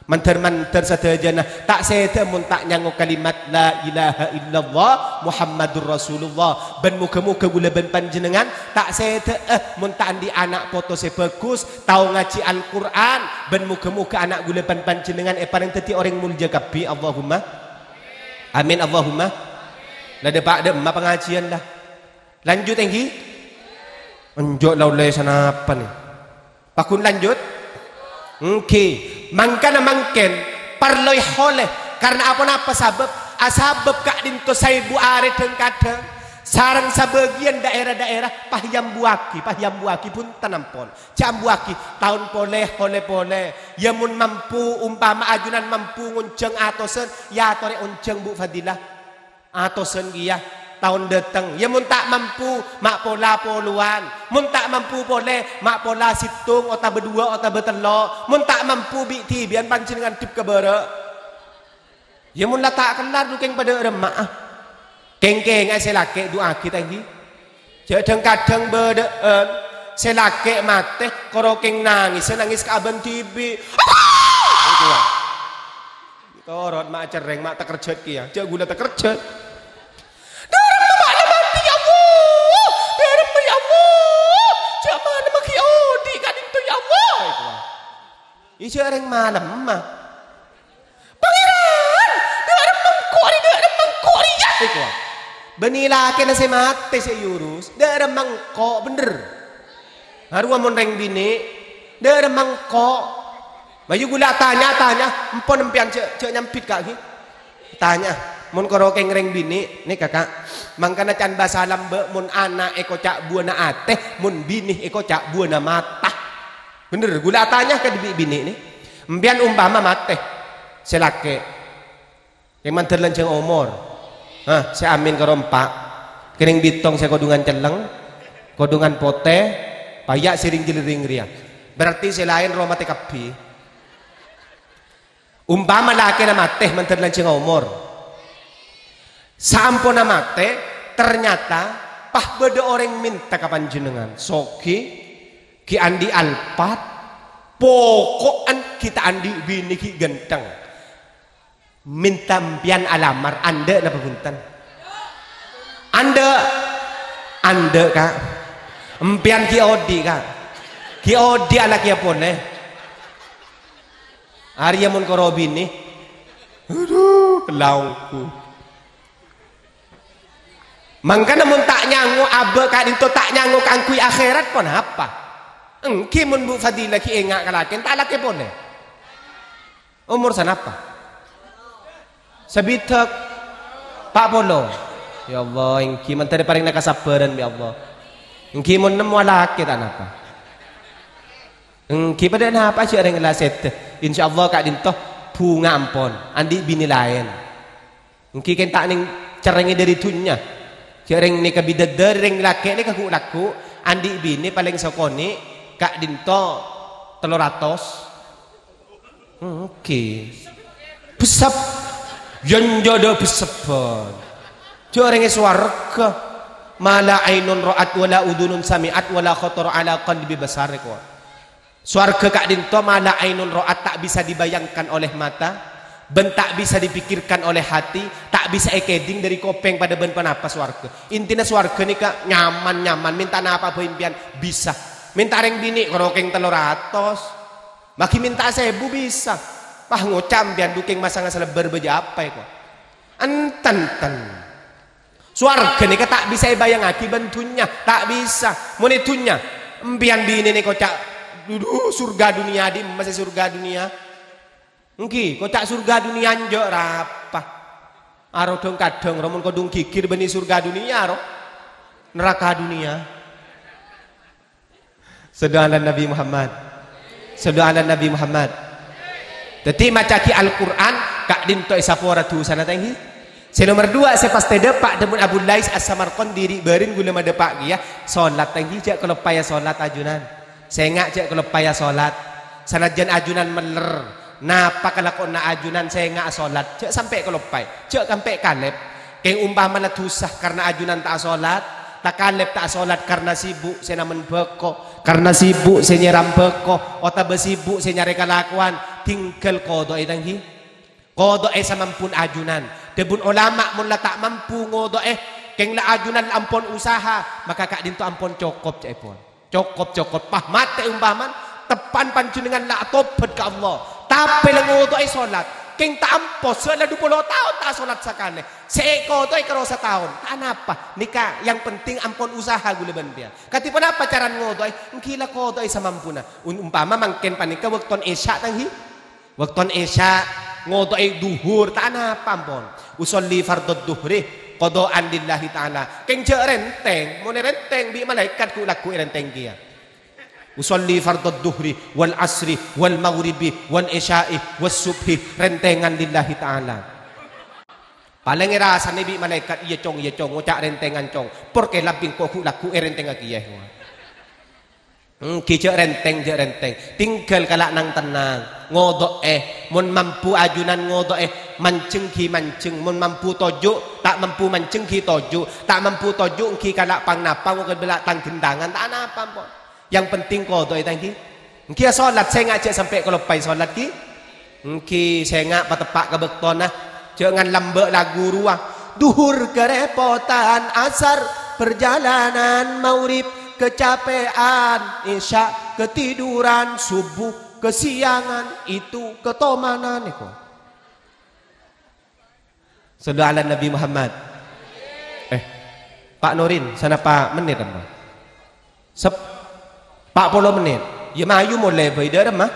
Mandhâr-mandhâr sadhâjâna, ta' sèdhâ mon ta' nyango kalimat "La ilaha illallah Muhammadur Rasulullah." Bân moghâ-moghâ ghulâ bân panjhennengngan ta' sèdhâ'â mon ta' andi' ana' poto sè bhâghus, tao ngajhi Al-Qur'an, bân moghâ-moghâ ana' ghulâ bân panjhennengngan èparèng dhâddhi orèng molja kabbhi. Allahumma amin, Allahumma. La dâpa' dâ' emma pangajiyân, la. Lanjut, èngghi? Enjâ' la ollè sanapa, nè? Pagghun lanjut? Èngghi. Mangkana mangkèn parlo èholè. Karna aponapa sabâb? Asabâb ka'dinto saèbu arè dhâng-kadhâng sareng sabâgiyân daèra-daèra pas èambuwâghi, pas èambuwâghi, bhunten ampon. Jhâ' ambuwâghi, taon polè, holè polè. Yâ mon mampu, ompama ajunan mampu ngonjhâng atosan, yâ torè onjhâng, Bu Fadilah. Atosan kèya taon dâteng. Yâ, mon ta' mampu, ma' pola polowan. Mon ta' mampu polè, ma' pola sèttong otabâ duwâ' otabâ tello'. Mon ta' mampu, bi'-dhibi'ân panjhennengngan dip ka bârâ'. Yâ, mon la ta' kellar, dhu kèng padâ remma'a. Kèng-kèngnga sè lakè' du'aaghi, ta' èngghi? Jhâ' dhâng-kadhâng bâdâ'ân sè lakè' matè, koro kèng nangès, nangès ka abân dhibi'. Apa? Itu, Pak. Torot ma' acerrèng, ma' takerjhât kèya. Jhâ' ghulâ takerjhât. Dâremma bâ'na matè, ya Allah! Dâremma, ya Allah! Jhâ' malem ghi' odi' ka'dinto, ya Allah! Ijhâ' rèng malemma. Pangèran! Dâremma engko' rè, dâremma engko' rèya! Bânnè lakèna sè matè sè èurus, dâremma engko', bhender. Arowa mon rèng binè', dâremma engko'. Mayu ghulâ atanya, atanya, empon empèyan jhâ', jhâ' nyambit, Ka', ghi. Atanya, mon koro kèng rèng binè', nèka, Ka', mangkana can bhâsa lambâ' mon ana' èkoca' buwâna atè, mon binè èkoca' buwâna mata. Bhender, ghulâ atanya ka dhibi' binè', nè. Empèyan ompama matè, sè lakè'. Kèng mandhâr lanjhâng omor. Hah, sè amin karo empa'. Kènèng bhittong sè kodhungan celleng, kodhungan potè, paya' sè ring-jhelling rèya. Berarti sè laèn rowa matè kabbhi. Ompama lakèna matè mandhâr lanjhâng omor. Saamponna matè, ternyata pas bâdâ orèng mènta ka panjhennengngan, soghi, ghi' andi' Alphard, poko'en ghi' ta' andi' binè ghi' ghântheng. Mènta empèyan alamar, andhâ' napa bhunten? Andhâ'. Andhâ', Ka'. Empèyan ghi' odi', Ka'. Ghi' odi' alakèya polè. Arèya mon koro binè. Adhu, laongku. Mangkana mon ta' nyango abâ' ka'dinto ta' nyango kaangghuy akhèrat, ponapa? Èngghi mon Bu Fadilah ghi' enga' ka lakèn, ta' lakè polè. Omor sanapa? Sabidhâk? Pa' polo. Ya Allah, èngghi mandhâr parèngna kasabbhârân, ya Allah. Èngghi mon nemmo alakè ta' napa. Èngghi padâ napa jhâ' rèng la sèdhâ. Insyaallah ka'dinto bhunga ampon, andi' binè laèn. Èngghi kèng ta' nèng cerrèngè dâri dhunnya. Jhâ' rèng nèka bidadari, rèng lakè' nèka ghu'-lagghu', andi' binè palèng sakonè' ka'dinto tello ratos. Èngghi. Bessep. Yân jhâ' dâ' besseppan. Jhâ' rèng è sowarghâ. "Ma la ainun ra'at wa la udhunun sami'at wa la khatara ala qalbi bashar," èkowa. Sowarghâ ka'dhinto ma la ainun ra'at, ta' bisa dibayangkan oleh mata, bân ta' bisa dipikirkan oleh hati, ta' bisa èkèdhing dhâri kopèng padâ bân ponapa sowarghâ. Intina sowarghâ nèka nyaman-nyaman, mènta napa bhâi empèyan bisa. Mènta rèng binè' karo kèng tello ratos. Maghi mènta sèbu bisa. Wah, ngoca' empèyan dhu kèng masangnga salèbâr bâjâ apa èko? Enten-enten. Sowarghâ nèka ta' bisa èbayangaghi bân dhunnya, ta' bisa. Mon è dhunnya, empèyan binèna èkoca', "Dudu, surga dunia, dimma sè surga dunia?" Èngghi, koca' surga dunia enjâ' rapa. Aro dhâng-kadhâng, ro, mon kodhung ghighir bânnè surga dunia, ro. Neraka dunia. Shallu ala Nabi Muhammad. Shallu ala Nabi Muhammad. Dhâddhi, maca'aghi Al-Qur'an, ka'dhinto èsapora dhusana, ta' èngghi? Sè nomer duwâ', sè pas tadâpa', dhâbuna Abu Lais As-Samarqandi, ri'-bâri'ân ghulâ madâpa' kèya, solat, ta' èngghi, jhâ' kaloppaè solat, ajunan. Sènga' jhâ' kaloppaè solat. Sanajjân ajunan mèller, napa kalakowanna ajunan, sènga' solat, jhâ' sampè' kaloppaè, jhâ' sampè' kalèp. Kèng ompamana dhusa karna ajunan ta' asolat, takalèp ta' asolat karna sibuk sè namen bhâko, karna sibuk sè nyèram bhâko, otabâ sibuk sè nyarè kalakowan, tinggal kodo'è, ta' èngghi. Kodo'è samampuna ajunan. Dhâbuna olama, mon la ta' mampu ngodo'è, kèng la ajunan la ampon usaha, maka ka'dhinto ampon cokop, ca'èpon. Cokop, cokop. Pas matè ompamana, teppa'na panjhennengngan la atobhât ka Allah. Tapè la ngodo'è solat. Kèng ta' ampo, sè la dupolo taon ta' asolat sakalè. Sè èkodo'è karo sataon. Ta' napa. Nèka yang penting ampon usaha ghulâ bân empèyan. Kadhi ponapa carana ngodo'è? Èngghi la kodo'è samampuna. Un-, ompama mangkèn panèka bâktona Isya, ta' èngghi? Bâktona Isya, ngodo'è dhuhur, ta' napa ampon. Usolli fardhod dhuhri qadha'an lillahi ta'ala. Kèng jhâ' rèntèng, mon èrèntèng bi' malaèkat ghu'-lagghu' èrèntèng kèya. Usolli fardhod dhuhri wal asri wal maghribi wal isya'i was subhi, rèntèngan lillahi ta'ala. Palèng èrasana bi' malaèkat, "Iyâ, Cong, iyâ, Cong, ngoca' rèntèngan, Cong." Por kèlap bi' engko' ghu'-lagghu' èrèntèngnga kèya. Èngghi, jhâ' rèntèng, jhâ' rèntèng. Tinggal kala' nang-tennang. Ngodo'è. Mon mampu ajunan ngodo'è. Manjheng ghi manjheng. Mon mampu toju', ta' mampu manjheng ghi toju'. Ta' mampu toju' èngghi kala' pang-napa, ngoca' bâla' tang-ghentangan. Ta' napa, ampon. Yang penting kodo'è, ta' èngghi. Èngghi, asolat, sènga' jhâ' sampè' kaloppaè solat, ghi. Èngghi, sènga' pateppa' ka bâktona, jhâ' ngan lambâ' lagu rowa. Dhuhur karèpotan, asar perjalanan, maghrib kecapèan, isya ketiduran, subuh kesiangan, itu ketomanan, èko. Shallu ala Nabi Muhammad. Eh, Pa' Nurin, sanapa mennit, emma? Sep-, pa' polo mennit. Iyâ, mayu molè bhâi, dhâ' remma.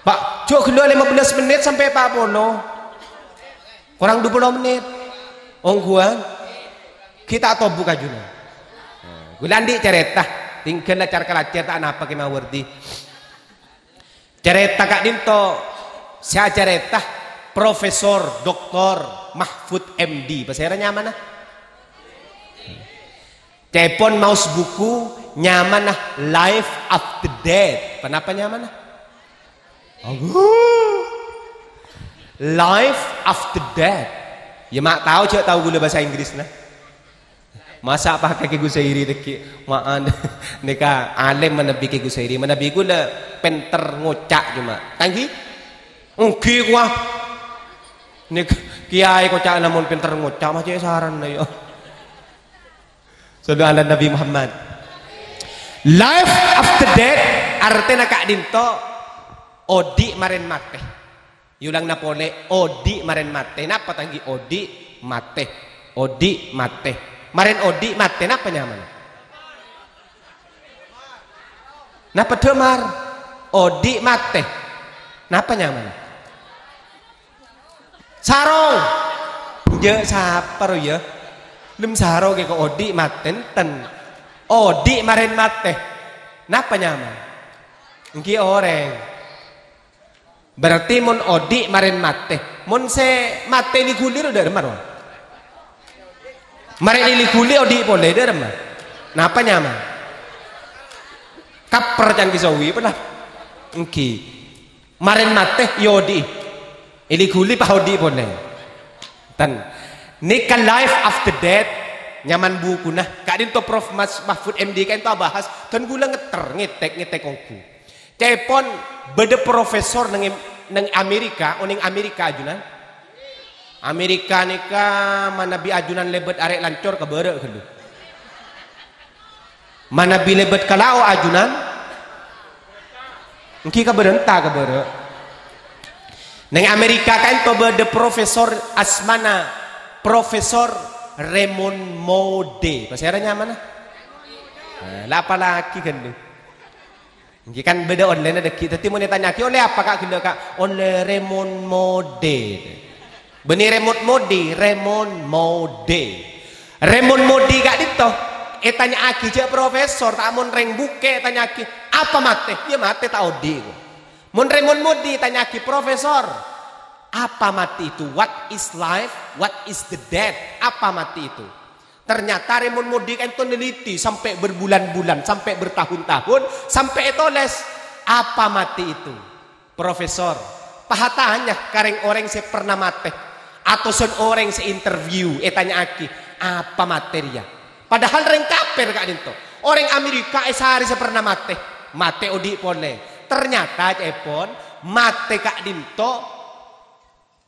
Pa', jhâ' ghellu' lèma bellâs mennit sampè' pa' polo. Korang dupolo mennit. Ongghuwân. Ghi' ta' tobu' kajuna. Ghulâ andi' carèta. Tinggal lacar-kalacèr ta' napa kèmawardi. Carèta ka'dhinto sè acarèta Profesor Doktor Mahfud M D. Pasèra nyamana? Ca'èpon maos buku nyamana Life After Death. Ponapa nyamana? Aduh. Life After Death. Iyâ, ma' tao, jhâ' tao ghulâ bhâsa Inggrisna. Masa' pakè Kè Gusairi dhâggi'? Ma'an. Nèka alèm manabi Kè Gusairi. Manabi ghulâ pènter ngoca' coma. Ta' èngghi? Èngghi, kowa. Nèka kèyaè koca'na mon pènter ngoca', ma' cè' saranna, yâ. Shallu ala Nabi Muhammad. Life after death, artèna ka'dhinto odi' marèn matè. Èolangna polè, odi' marèn matè. Napa, ta' èngghi, odi' matè? Odi' matè. Marèn odi' matè, napa nyamana? Napa dhâmar? Odi' matè. Napa nyamana? Sarong. Enjâ', sapa ro, yâ? Lem sarong kèko odi' matè, enten. Odi' marèn matè. Napa nyamana? Èngghi orèng. Berarti mon odi' marèn matè. Mon sè matè li-ghuli ro dhâ' remma ro? Marèn li-ghuli odi' polè dhâ' remma? Napa nyamana? Kapper can kisowi pernah? Èngghi. Marèn matè, yâ odi'i. Li-ghuli pas odi' polè. Ten. Nèka life after death, nyamana bukuna. Ka'dhinto Prof Mas Mahfud M D ka'dhinto abahas. Dan ghulâ ngetter, ngètèk, ngètèk ongghu. Ca'èpon bâdâ profesor neng, neng Amerika, onèng Amerika ajunan. Amerika nèka manabi ajunan lèbât arè' lancor kabârâ' ghâllu. Manabi lèbât kalao ajunan, èngghi kabârâ' enta kabârâ'. Neng Amerika ka'ènto bâdâ profesor asmana Profesor Raymond Moody. Pasèra nyamana? Nah, la apalagi ghâllu. Èngghi kan bâdâ online dâggi'. Dhâddhi mon ètanya'aghi, "Ollè apa, Ka', ghellâ', Ka'?" "Ollè Raymond Moody." Bânnè Raymond Moody, Raymond Moody. Raymond Moody ka'dinto ètanya'aghi jâ' profesor, ta' mon rèng bukè' ètanya'aghi, "Apa matè?" "Iyâ matè, ta' odi'." Mon Raymond Moody ètanya'aghi, "Profesor, apa mati itu? What is life? What is the death? Apa mati itu?" Ternyata Raymond Moody ka'ènto neliti sampè' berbulan-bulan, sampè' bertahun-tahun, sampè' ètolès, "Apa mati itu?" Profesor, pas atanya ka rèng-orèng sè pernah matè, atosan orèng sè interview, ètanya'aghi, "Apa matè rèya?" Padahal rèng kafir ka'dinto. Orèng Amerika èsarè sè pernah matè, matè odi' polè. Ternyata, ca'èpon, matè ka'dinto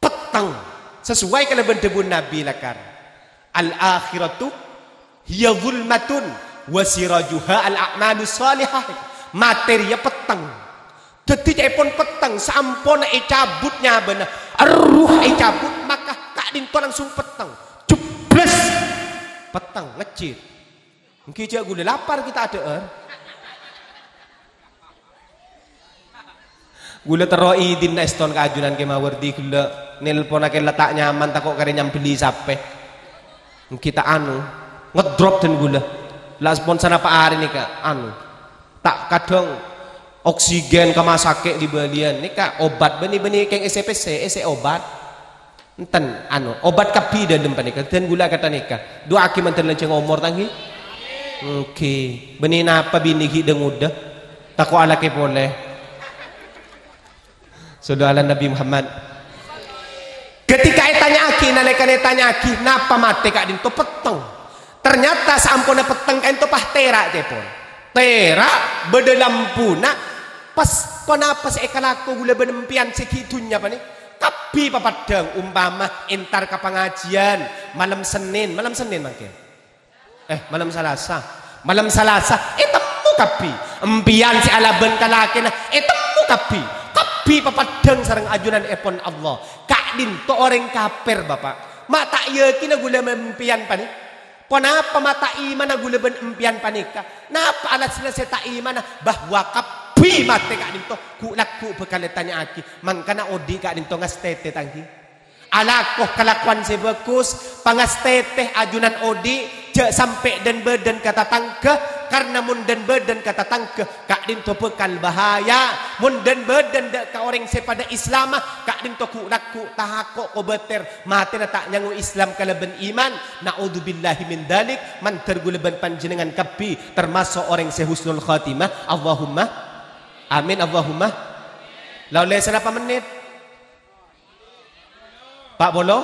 petteng. Sesuai kalabân dhâbuna Nabi lakar, "Al-akhiratu hiya zulmatun wa sirajuha al-a'malu shalihah." Matè rèya petteng. Dhâddhi ca'èpon petteng, saamponna ècabut nyabâna, erruh ècabut, maka ka'dinto langsung petteng. Jebblès! Petteng, ngejjit. Èngghi jâ' ghulâ lapar kita adhâ'âr. Ghulâ terro idinna èston ka ajunan Kè Mawardi ghellâ', nelponna kèla ta' nyaman, tako' karè nyambelli sapè. Èngghi ta' anu, ngedrop dân ghulâ. La sampon sanapa arè nèka, anu. Ta' kadhâng oksigen ka masakè' li-bâliyân. Nèka obat bânnè, bânnè kèng èssè pèssè, èssè obat. Enten, anu, obat kabbhi dâlem panèka. Dân ghulâ kata nèka. Du'aaghi mandhâr lanjhâng omor, ta' èngghi? Èngghi. Bânnè napa binè ghi' dâ-ngodâ? Tako' alakè polè. Shallu ala Nabi Muhammad. Ketika ètanya'aghi, nalèkana ètanya'aghi, napa matè ka'dinto petteng? Ternyata saamponna petteng ka'dinto pas tèra', ca'èpon. Tèra', bâdâ lampuna, pas ponapa sè èkalako ghulâ bân empèyan sè ghi' dhunnya panè? Kabbhi papeddhâng, umpama entar ka pangajiân malem Sennèn, malem Sennèn mangkèn. Eh, malem Salasa. Malem Salasa, ètemmo kabbhi. Empèyan sè alabân ka lakèna, ètemmo kabbhi. Kabbhi papeddhâng sareng ajunanèpon Allah. Ka'dinto orèng kafir, Bapa'. Ma' ta' yakina ghulâ bân empèyan panè? Ponapa ma' ta' imanna ghulâ bân empèyan panèka? Napa alasanna sè ta' imanna bahwa kabbhi matè ka'dinto ghu'-lagghu' bhâkal ètanya'aghi, mangkana odi' ka'dinto ngastètè, ta' èngghi? Alako kalakowan sè bhâghus, pangastètè ajunan odi', jhâ' sampè' dân-bâdân ka tatangghâ, karna mon dân-bâdân ka tatangghâ, ka'dinto bhâkal bahaya. Mon dân-bâdân dâ' ka orèng sè padâ Islama, ka'dinto ghu'-lagghu' tako' kobâtèr, matèna ta' nyango Islam kalabân iman. Na'udzubillahi min dzalik, mandhâr ghulâ bân panjhennengngan kabbhi tamaso' orèng sè husnul khatimah. Allahumma amin, Allahumma. La ollè sanapa mennit? Pa' polo?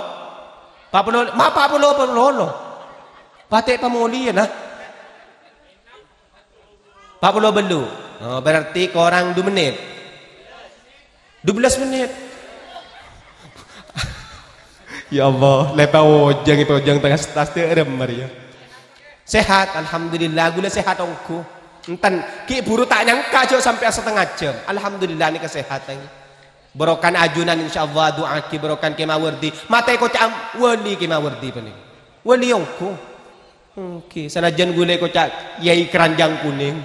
Pa' polo, ma' pa' polo, pa' polo. Patè' pamolèya, nah. Pa' polo bâllu'. Oh, berarti korang du mennit. Du bellâs mennit. Ya Allah, lè pawojâng, pawojâng tengah setas tè' remmer ya. Sehat, alhamdulillah, ghulâ sehat ongghu. Enten, ghi' buru ta' nyangka jhâ' sampè' satengnga jhâm. Alhamdulillah, nèka sehat, ngghi. Barokana ajunan, insyaallah, du'aaghi barokana Kè Mawardi. Matè koca'an wali Kè Mawardi panèka. Wali ongghu. Oke, sanajjân ghulâ koca' Yai Keranjang Kuning.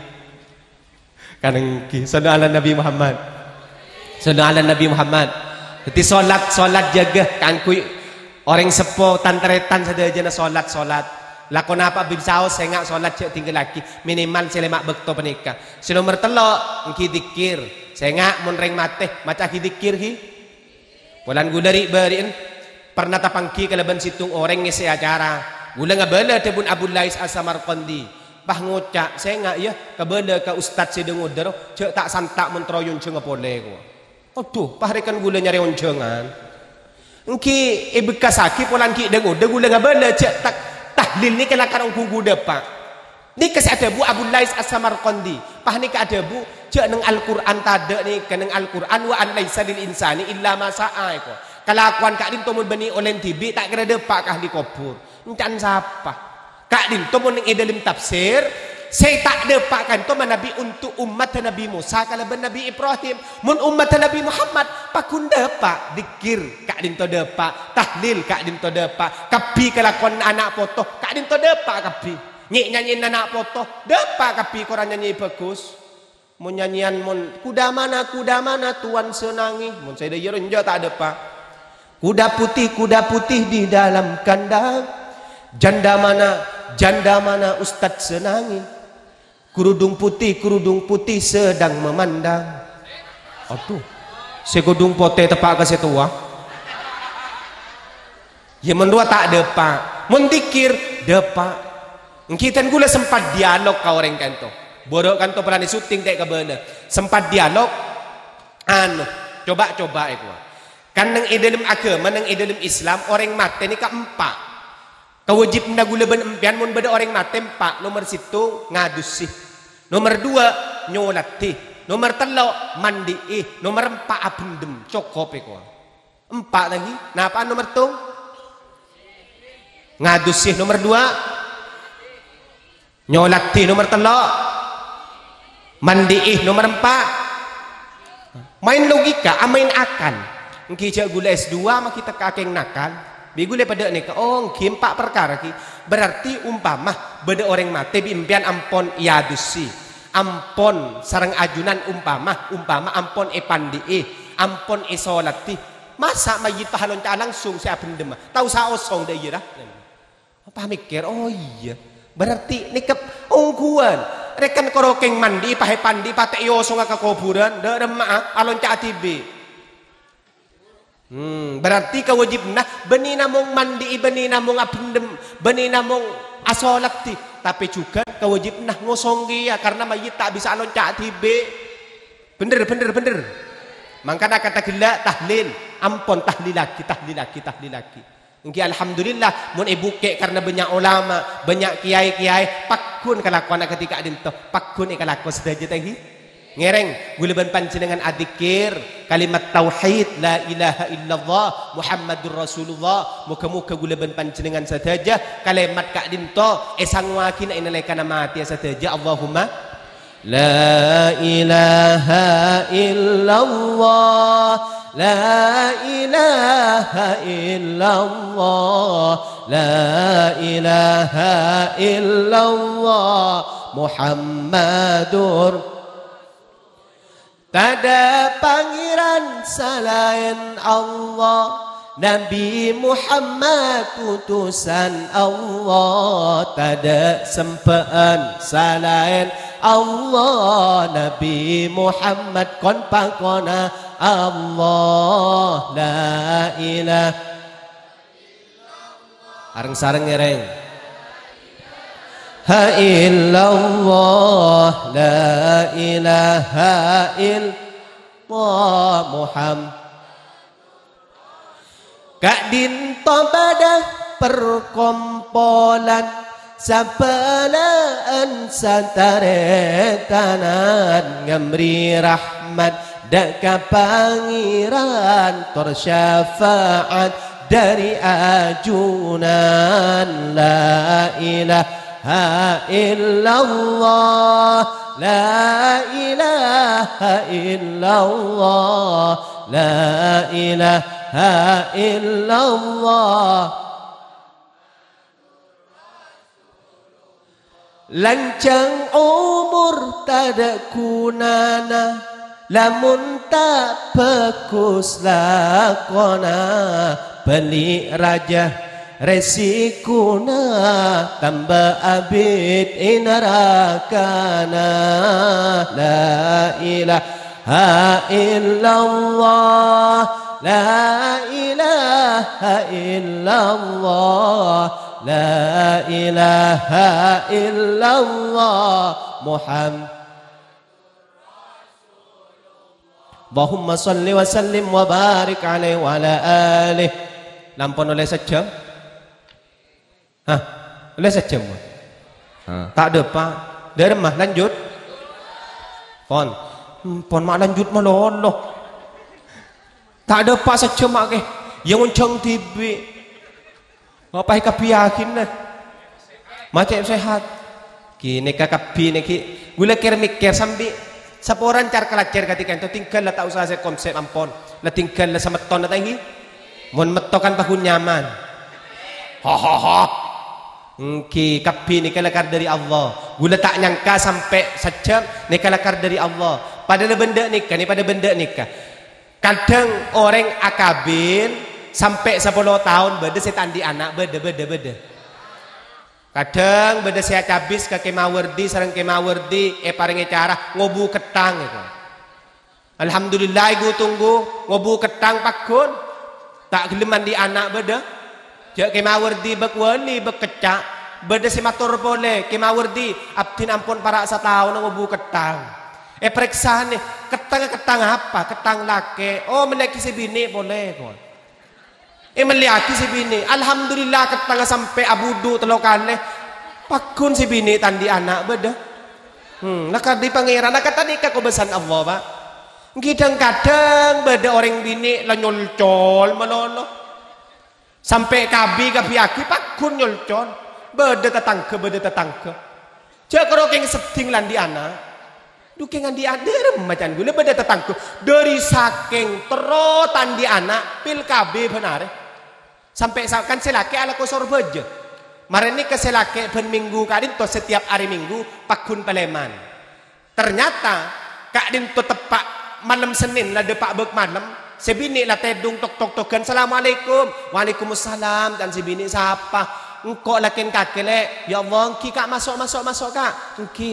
Kan èngghi, shallu ala Nabi Muhammad. Shallu ala Nabi Muhammad. Dhâddhi, solat, solat jâgâ kaangghuy orèng seppo, tan-tarètan sadhâjâna solat, solat. Lakona apa bisaos sènga' solat jhâ' tinggalaghi, minimal sè lèma' bâkto panèka. Sè nomer tello', èngghi dzikir. Sènga' mon rèng matè, maca'aghi dzikir, ghi. Polana ghulâ ri'-bâri'en pernah tapangghi kalabân sèttong orèng ngèssè acara. Ghulâ ngabâlâ dhâbuna Abu Lais As-Samarqandi. Pas ngoca', "Sènga', yâ, kabâlâ ka ustad sè dâ-ngodâ ro, jhâ' ta' santa' mon terro èonjhânga polè, kowa." Adhu, pas rèkan ghulâ nyarè onjhângan. Èngghi èbekkassaghi polana ghi' dâ-ngodâ ghulâ ngabâlâ jhâ' ta-, tahlil nèka lakar ongghu ghudâ, Pa'. Nèka sè adhâbu Abu Lais As-Samarqandi. Pas nèka adhâbu, jhâ' neng Al-Qur'an tadâ' nèka, neng Al-Qur'an, "Wa an laisa lil insani illa ma sa'a," èko. Kalakowan ka'dinto mon bânnè ollè dhibi', ta' kèra dâpa' ka ahli kobhur. Ènca'na sapa? Ka'dinto mon neng è dâlem tafsir, sè ta' dâpa' ka'dinto manabi untuk ummatta Nabi Musa kalabân Nabi Ibrahim. Mon ummatta Nabi Muhammad, pagghun dâpa', dzikir ka'dinto dâpa', tahlil ka'dinto dâpa', kabbhi kalakowan ana' poto ka'dinto dâpa' kabbhi. Nyè'-nyanyèna ana' poto, dâpa' kabbhi korang nyanyè bhâghus. Mon nyanyèyan mon, "Kuda mana, kuda mana, Tuan Senangi?" Mon sè dâjâr enjâ' ta' dâpa'. "Kuda putih, kuda putih di dalam kandang. Janda mana, janda mana, Ustadz Senangi? Kerudung putih, kerudung putih sedang memandang." Aduh, sè kerudung potè teppa' ka sè towa. Yâ, mon rowa ta' dâpa'. Mon dzikir, dâpa'. Èngghi dân kaulâ sempat dialog ka orèng ka'dinto. Buru ka'dinto polana syuting ta' kabâlâ. Sempat dialog, anu, coba-coba èko. Kan neng è dâlem aghâma, neng è dâlem Islam, orèng matè nèka empa'. Kawâjibhânna kaulâ bân empèyan mon bâdâ orèng matè empa'. Nomer sèttong, ngadussè. Nomer duwâ', nyolatè. Nomer tello', mandi'i. Nomer empa', abhendhem. Cokop èko. Empa' lagi. Napa'an nomer tong? Ngadussè nomer duwâ'. Nyolatè nomer tello'. Mandi'i nomer empa'. Maèn logika, amaèn akal. Èngghi jhâ' kaulâ S dua, ma' kita kakèng nakal. Bi' kaulâ padâ nèka, oh, èngghi empa' parkara ghi. Berarti umpama bâdâ orèng matè bi' empèyan ampon èadussè. Ampon sareng ajunan umpama, umpama ampon èpandi'i, ampon èsolatè. Masa' mayyit pas alonca'a langsung sè abhendhemma? Ta' osa osong dâ' iyâ, ra? Pas mèkkèr, "Oh iyâ, berarti nèka ongghuwân. Rèken korokèng mandi'i, pas èpandi'i, patè' èosonga ka kobhurân, dâ' remma'a alonca'a dhibi'." Hmm, berarti kawâjibhânna bânnè namong mandi'i, bânnè namong abhendhem, bânnè namong asolatè, tapè jhughân kawâjibhânna ngosong kèya, karna mayyit ta' bisa alonca' dhibi'. Bhender, bhender, bhender. Mangkana kata ghellâ' tahlil, ampon tahlillaghi, tahlillaghi, tahlillaghi. Èngghi alhamdulillah, mon èbukè' karna bânnya' olama, bânnya' kèyaè-kèyaè, pagghun kalakowanna kadhi ka'dinto, pagghun èkalako sadhâjâ ta' èngghi? Ngèrèng, kaulâ bân panjhennengngan adzikir kalimat tauhid, "La ilaha illallah Muhammadur Rasulullah." Moghâ-moghâ kaulâ bân panjhennengngan sadhâjâ kalimat ka'dinto èsangowaghi è nalèkana matèya sadhâjâ. Allahumma. La ilaha illallah, la ilaha illallah, la ilaha illallah Muhammadur. Tadâ' Pangèran salaèn Allah, Nabi Muhammad utusan Allah. Tadâ' sembhâ'ân salaèn Allah, Nabi Muhammad kon-pakonna Allah. La ilaha Areng-sareng ngèrèng. Ha illallah, la ilaha illallah Muhammad. Ka'dinto bâdâ perkompolan, sabâlâ'ân sataretanan, ngamri rahmat dâ' ka Pangèran, tor syafaat dâri ajunan. La ilaha illallah, la ilaha illallah, la ilaha illallah. Lanjhâng omor tadâ' ghunana, lamon ta' bhâghus lakona. Bâli' rajâ rèsikona, tamba abit è narakana. La ilaha illallah, la ilaha illallah, la ilaha illallah Muhammad. Allahumma shalli wa sallim wa barik alaihi wa ala alihi. Lampon ollè sajjhâm? Hah? Ollè sajjhâm, Bu? Ah, ta' dâpa'. Dâremma, lanjut. Pon. Hmm, pon ma' lanjut malolo. Ta' dâpa' sajjhâm ma' kè. Iyâ ngonjhâng dhibi'. Apa èkabbhiyâghinah? Ma' cè' sehat. Kènè ka kabbhi nèkè. Ghulâ kèr-mèkkèr sambi saporana car-kalajâr kadhi ka'dinto tinggal la ta' osa sè konsep ampon. La tinggal la samettonna ta' ènggi? Mon metto kan paghun nyaman. Ho, ho, ho. Ènggi, kabbhi nèka lakar dhâri Allah. Ghulâ ta' nyangka sampè' sajjhâm nèka lakar dhâri Allah. Padâ la bân dâ' nèka, nè padâ bân dâ' nèka. Kadhâng orèng akabin sampè' sapolo taon bâdâ sè ta' andi' ana', bâdâ, bâdâ, bâdâ. Kadhâng bâdâ sè acabis ka Kè Mawardi sareng Kè Mawardi èparèngè cara ngobu ketthang, èko. Alhamdulillah, èghu-tungghu ngobu ketthang pagghun. Ta' ghellem andi' ana' bâdâ. Jâ' Kè Mawardi bâk wali, bâk kecca'. Bâdâ sè mator polè, "Kè Mawardi, abdhina ampon para' sataon ngobu ketthang." Èparèksanè, "Ketthang, ketthang apa?" "Ketthang lakè'." "Oh, mellèaghi sè binè' polè," ko. Èmellèaghi sè binè'. Alhamdulillah, ketthang sampè' abudhu tello kalè. Pagghun sè binè' ta' andi' ana' bâdâ. Hmm, lakar dhâri Pangèran, la kadhi nèka kobâsan Allah, Pa'. Ènggi dhâng-kadhâng bâdâ orèng binè' la nyolcol malolo. Sampè' kabbhi-kabbhiyâghi pagghun nyolcol. Bâdâ tatangghâ, bâdâ tatangghâ. Jâ' karo kèng seddhing la andi' ana'. Dhu kèng andi' ana', dâremma can ghulâ bâdâ tatangghâ. Dhâri sakèng terro ta' andi' ana', pil kabbhi bân arè. Sampè' sa-, kan sè lakè' alako sorbhâjâ. Marèna ka sè lakè' bân minggu ka'dinto setiap arè minggu pagghun palèman. Ternyata ka'dinto teppa' malem Sennèn la dâpa' bâk malem, sè binè' la tèdung tok-tok-toghân, "Assalamualaikum." "Waalaikumsalam," can sè binè' sapa. "Engko' lakèn kakè, Lè'." "Ya Allah, ènggi Ka', maso', maso', maso' Ka'." "Ènggi."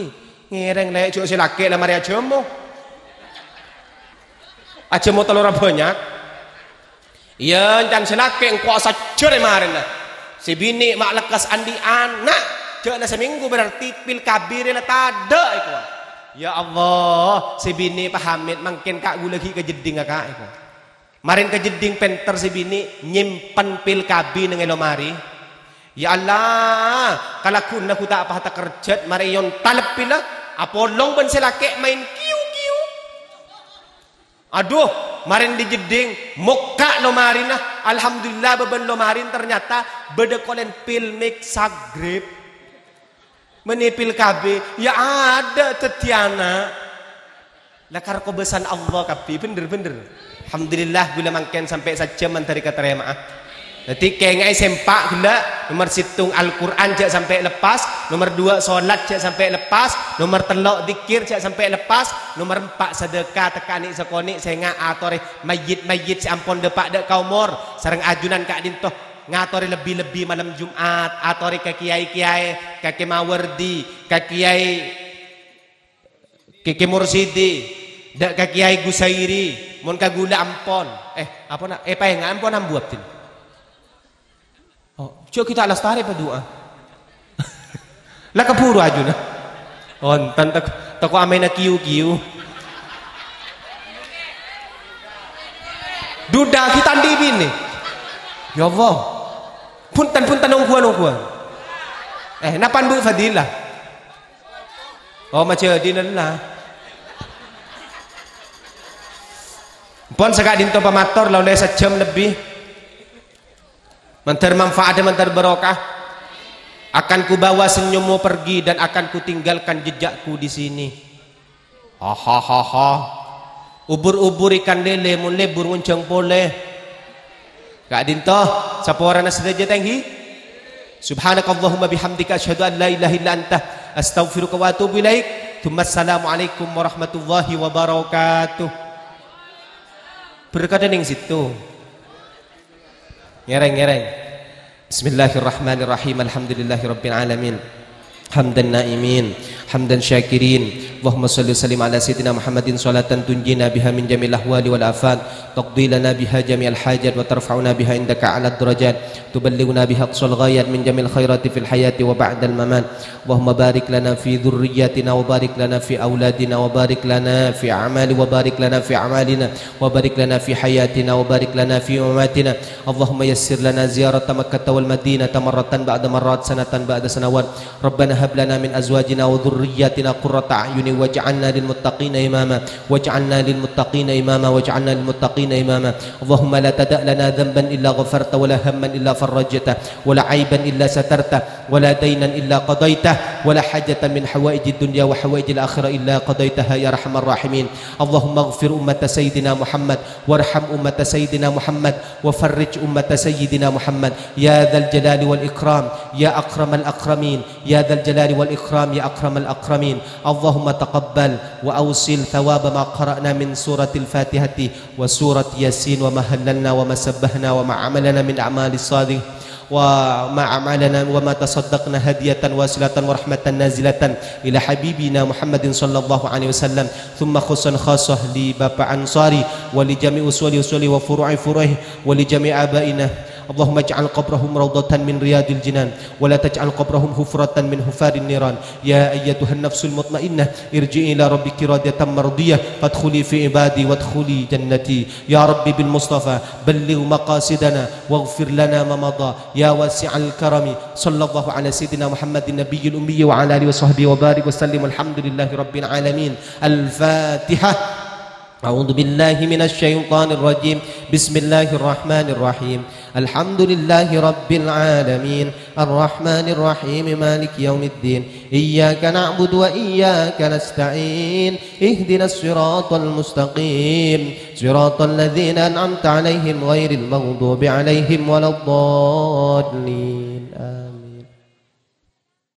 "Ngèrèng, Lè', jhâ' sè lakè' la marè ajhâmo. Ajhâmo tello ra bânnya'." "Iyâ, can sè lakè' engko' sajjhâ rè marèna. Sè binè' ma' lekkas andi' ana', jâ' la samènggu berarti pil kabbhi rè la tadâ'," èko. "Ya Allah, sè binè' pahamèt mangkèn Ka' ghulâ ghi' ka jeddhingnga Ka'," èko. Marèn ka jeddhing pènter sè binè' nyèmpen pil kabbhi neng è lomari. "Ya Allah, kalaghuna ghu ta' apa takerjhât, marè èyontalep pilla, apolong bân sè lakè' maèn kiyu-kiyu." Adhu, marèn dâri jeddhing, mokka' lomarina. Alhamdulillah, bâbân lomarin ternyata bâdâ kolèn pil mik sagrip. Mènè pil kabbhi, ya adâ' dhâddhi ana'. Lakar kobâsan Allah kabbhi, bhender-bhender. Alhamdulillah, ghulâ mangkèn sampè' sajjhâm mandhâri katarèma'a. Dhâddhi, kènga'è sè empa' ghellâ', nomer sèttong Al-Qur'an jhâ' sampè' leppas, nomer duwâ' solat jhâ' sampè' leppas, nomer tello' dzikir jhâ' sampè' leppas, nomer empa' sadâka tekka' nè' sakonè' sènga' atorè mayyit-mayyit sè ampon dâpa' dâ' ka omor, sareng ajunan ka'dinto ngatorè lebbi-lebbi malem Jum'at, atorè ka kèyaè-kèyaè, ka Kè Mawardi, ka kèyaè Kè, Kè Mursidi, dâ' ka Kèyaè Gusairi, mon ka ghulâ ampon. Eh, apa na-, eh, paènga' ampon ambu abdhina. Oh, jhâ' ghi' ta' lastarè padu'a. La kabhuru ajuna. Ontan tako', tako' amèna kiyu-kiyu. Dudâ ghi' ta' andi' binè. Ya Allah. Bhunten, bhunten, ongghuwân, ongghuwân. Eh, napa Bu Fadilah? Oh, majâdina la. Pon saka'dinto pamator la ollè sajjhâm lebbi. Mandhâr manfaat, mandhâr barokah. Akan kubawa senyummu pergi dan akan kutinggalkan jejakku di sini. Hahahaha. Ubur-ubur ikan lele, mon lebur ngonjhâng polè. Ka'dinto, saporana sadhâjâ ta' ènggi. Subhanakallahumma bihamdika, asyhadu an la ilaha illa anta, astaghfiruka wa atubu ilaik. Tsumma assalamualaikum warahmatullahi wabarakatuh. Berkata ning situ. Ngèrèng, ngèrèng. Bismillahirrahmanirrahim. Alhamdulillahirabbil alamin. Hamdan naimin, hamdan syakirin. اللهم صل وسلم على سيدنا محمد صلاة تنجينا بها من جميع الأهوال والآفات، تقضي لنا بها جميع الحاجات، وترفعنا بها عندك أعلى الدرجات، تبلغنا بها أقصى الغايات من جميع الخيرات في الحياة وبعد الممات. اللهم بارك لنا في ذرياتنا، وبارك لنا في أولادنا، وبارك لنا في أعمال، وبارك لنا في أعمالنا، وبارك لنا في حياتنا، وبارك لنا في مماتنا. اللهم يسر لنا زيارة مكة والمدينة مرة بعد مرات، سنة بعد سنوات. ربنا هب لنا من أزواجنا وذرياتنا قرة أعين واجعلنا للمتقين إماما، واجعلنا للمتقين إماما، واجعلنا للمتقين إماما. اللهم لا تدع لنا ذنبا إلا غفرته، ولا هما إلا فرجته، ولا عيبا إلا سترته، ولا دينا إلا قضيته، ولا حاجة من حوائج الدنيا وحوائج الآخرة إلا قضيتها يا أرحم الراحمين. اللهم اغفر أمة سيدنا محمد، وارحم أمة سيدنا محمد، وفرج أمة سيدنا محمد يا ذا الجلال والإكرام يا أكرم الأكرمين، يا ذا الجلال والإكرام يا أكرم الأكرمين. اللهم تقبل وأوصل ثواب ما قرأنا من سورة الفاتحة وسورة ياسين وما هللنا وما سبحنا وما عملنا من أعمال الصالح، وما عملنا وما تصدقنا هدية واصلة ورحمة نازلة إلى حبيبنا محمد صلى الله عليه وسلم، ثم خصوصا خاصة لبابا أنصاري ولجميع أصول أصوله وفروع فروعه ولجميع آبائنا. اللهم اجعل قبرهم روضة من رياض الجنان، ولا تجعل قبرهم حفرة من حفر النيران. يا أيتها النفس المطمئنة، ارجعي إلى ربك راضية مرضية، فادخلي في عبادي وادخلي جنتي. يا رب بالمصطفى بلغ مقاصدنا واغفر لنا ما مضى. يا واسع الكرم، صلى الله على سيدنا محمد النبي الأمي وعلى آله وصحبه وبارك وسلم. الحمد لله رب العالمين. الفاتحة. أعوذ بالله من الشيطان الرجيم. بسم الله الرحمن الرحيم. الحمد لله رب العالمين. الرحمن الرحيم. مالك يوم الدين. إياك نعبد وإياك نستعين. اهدنا الصراط المستقيم. صراط الذين أنعمت عليهم غير المغضوب عليهم ولا الضالين. آمين.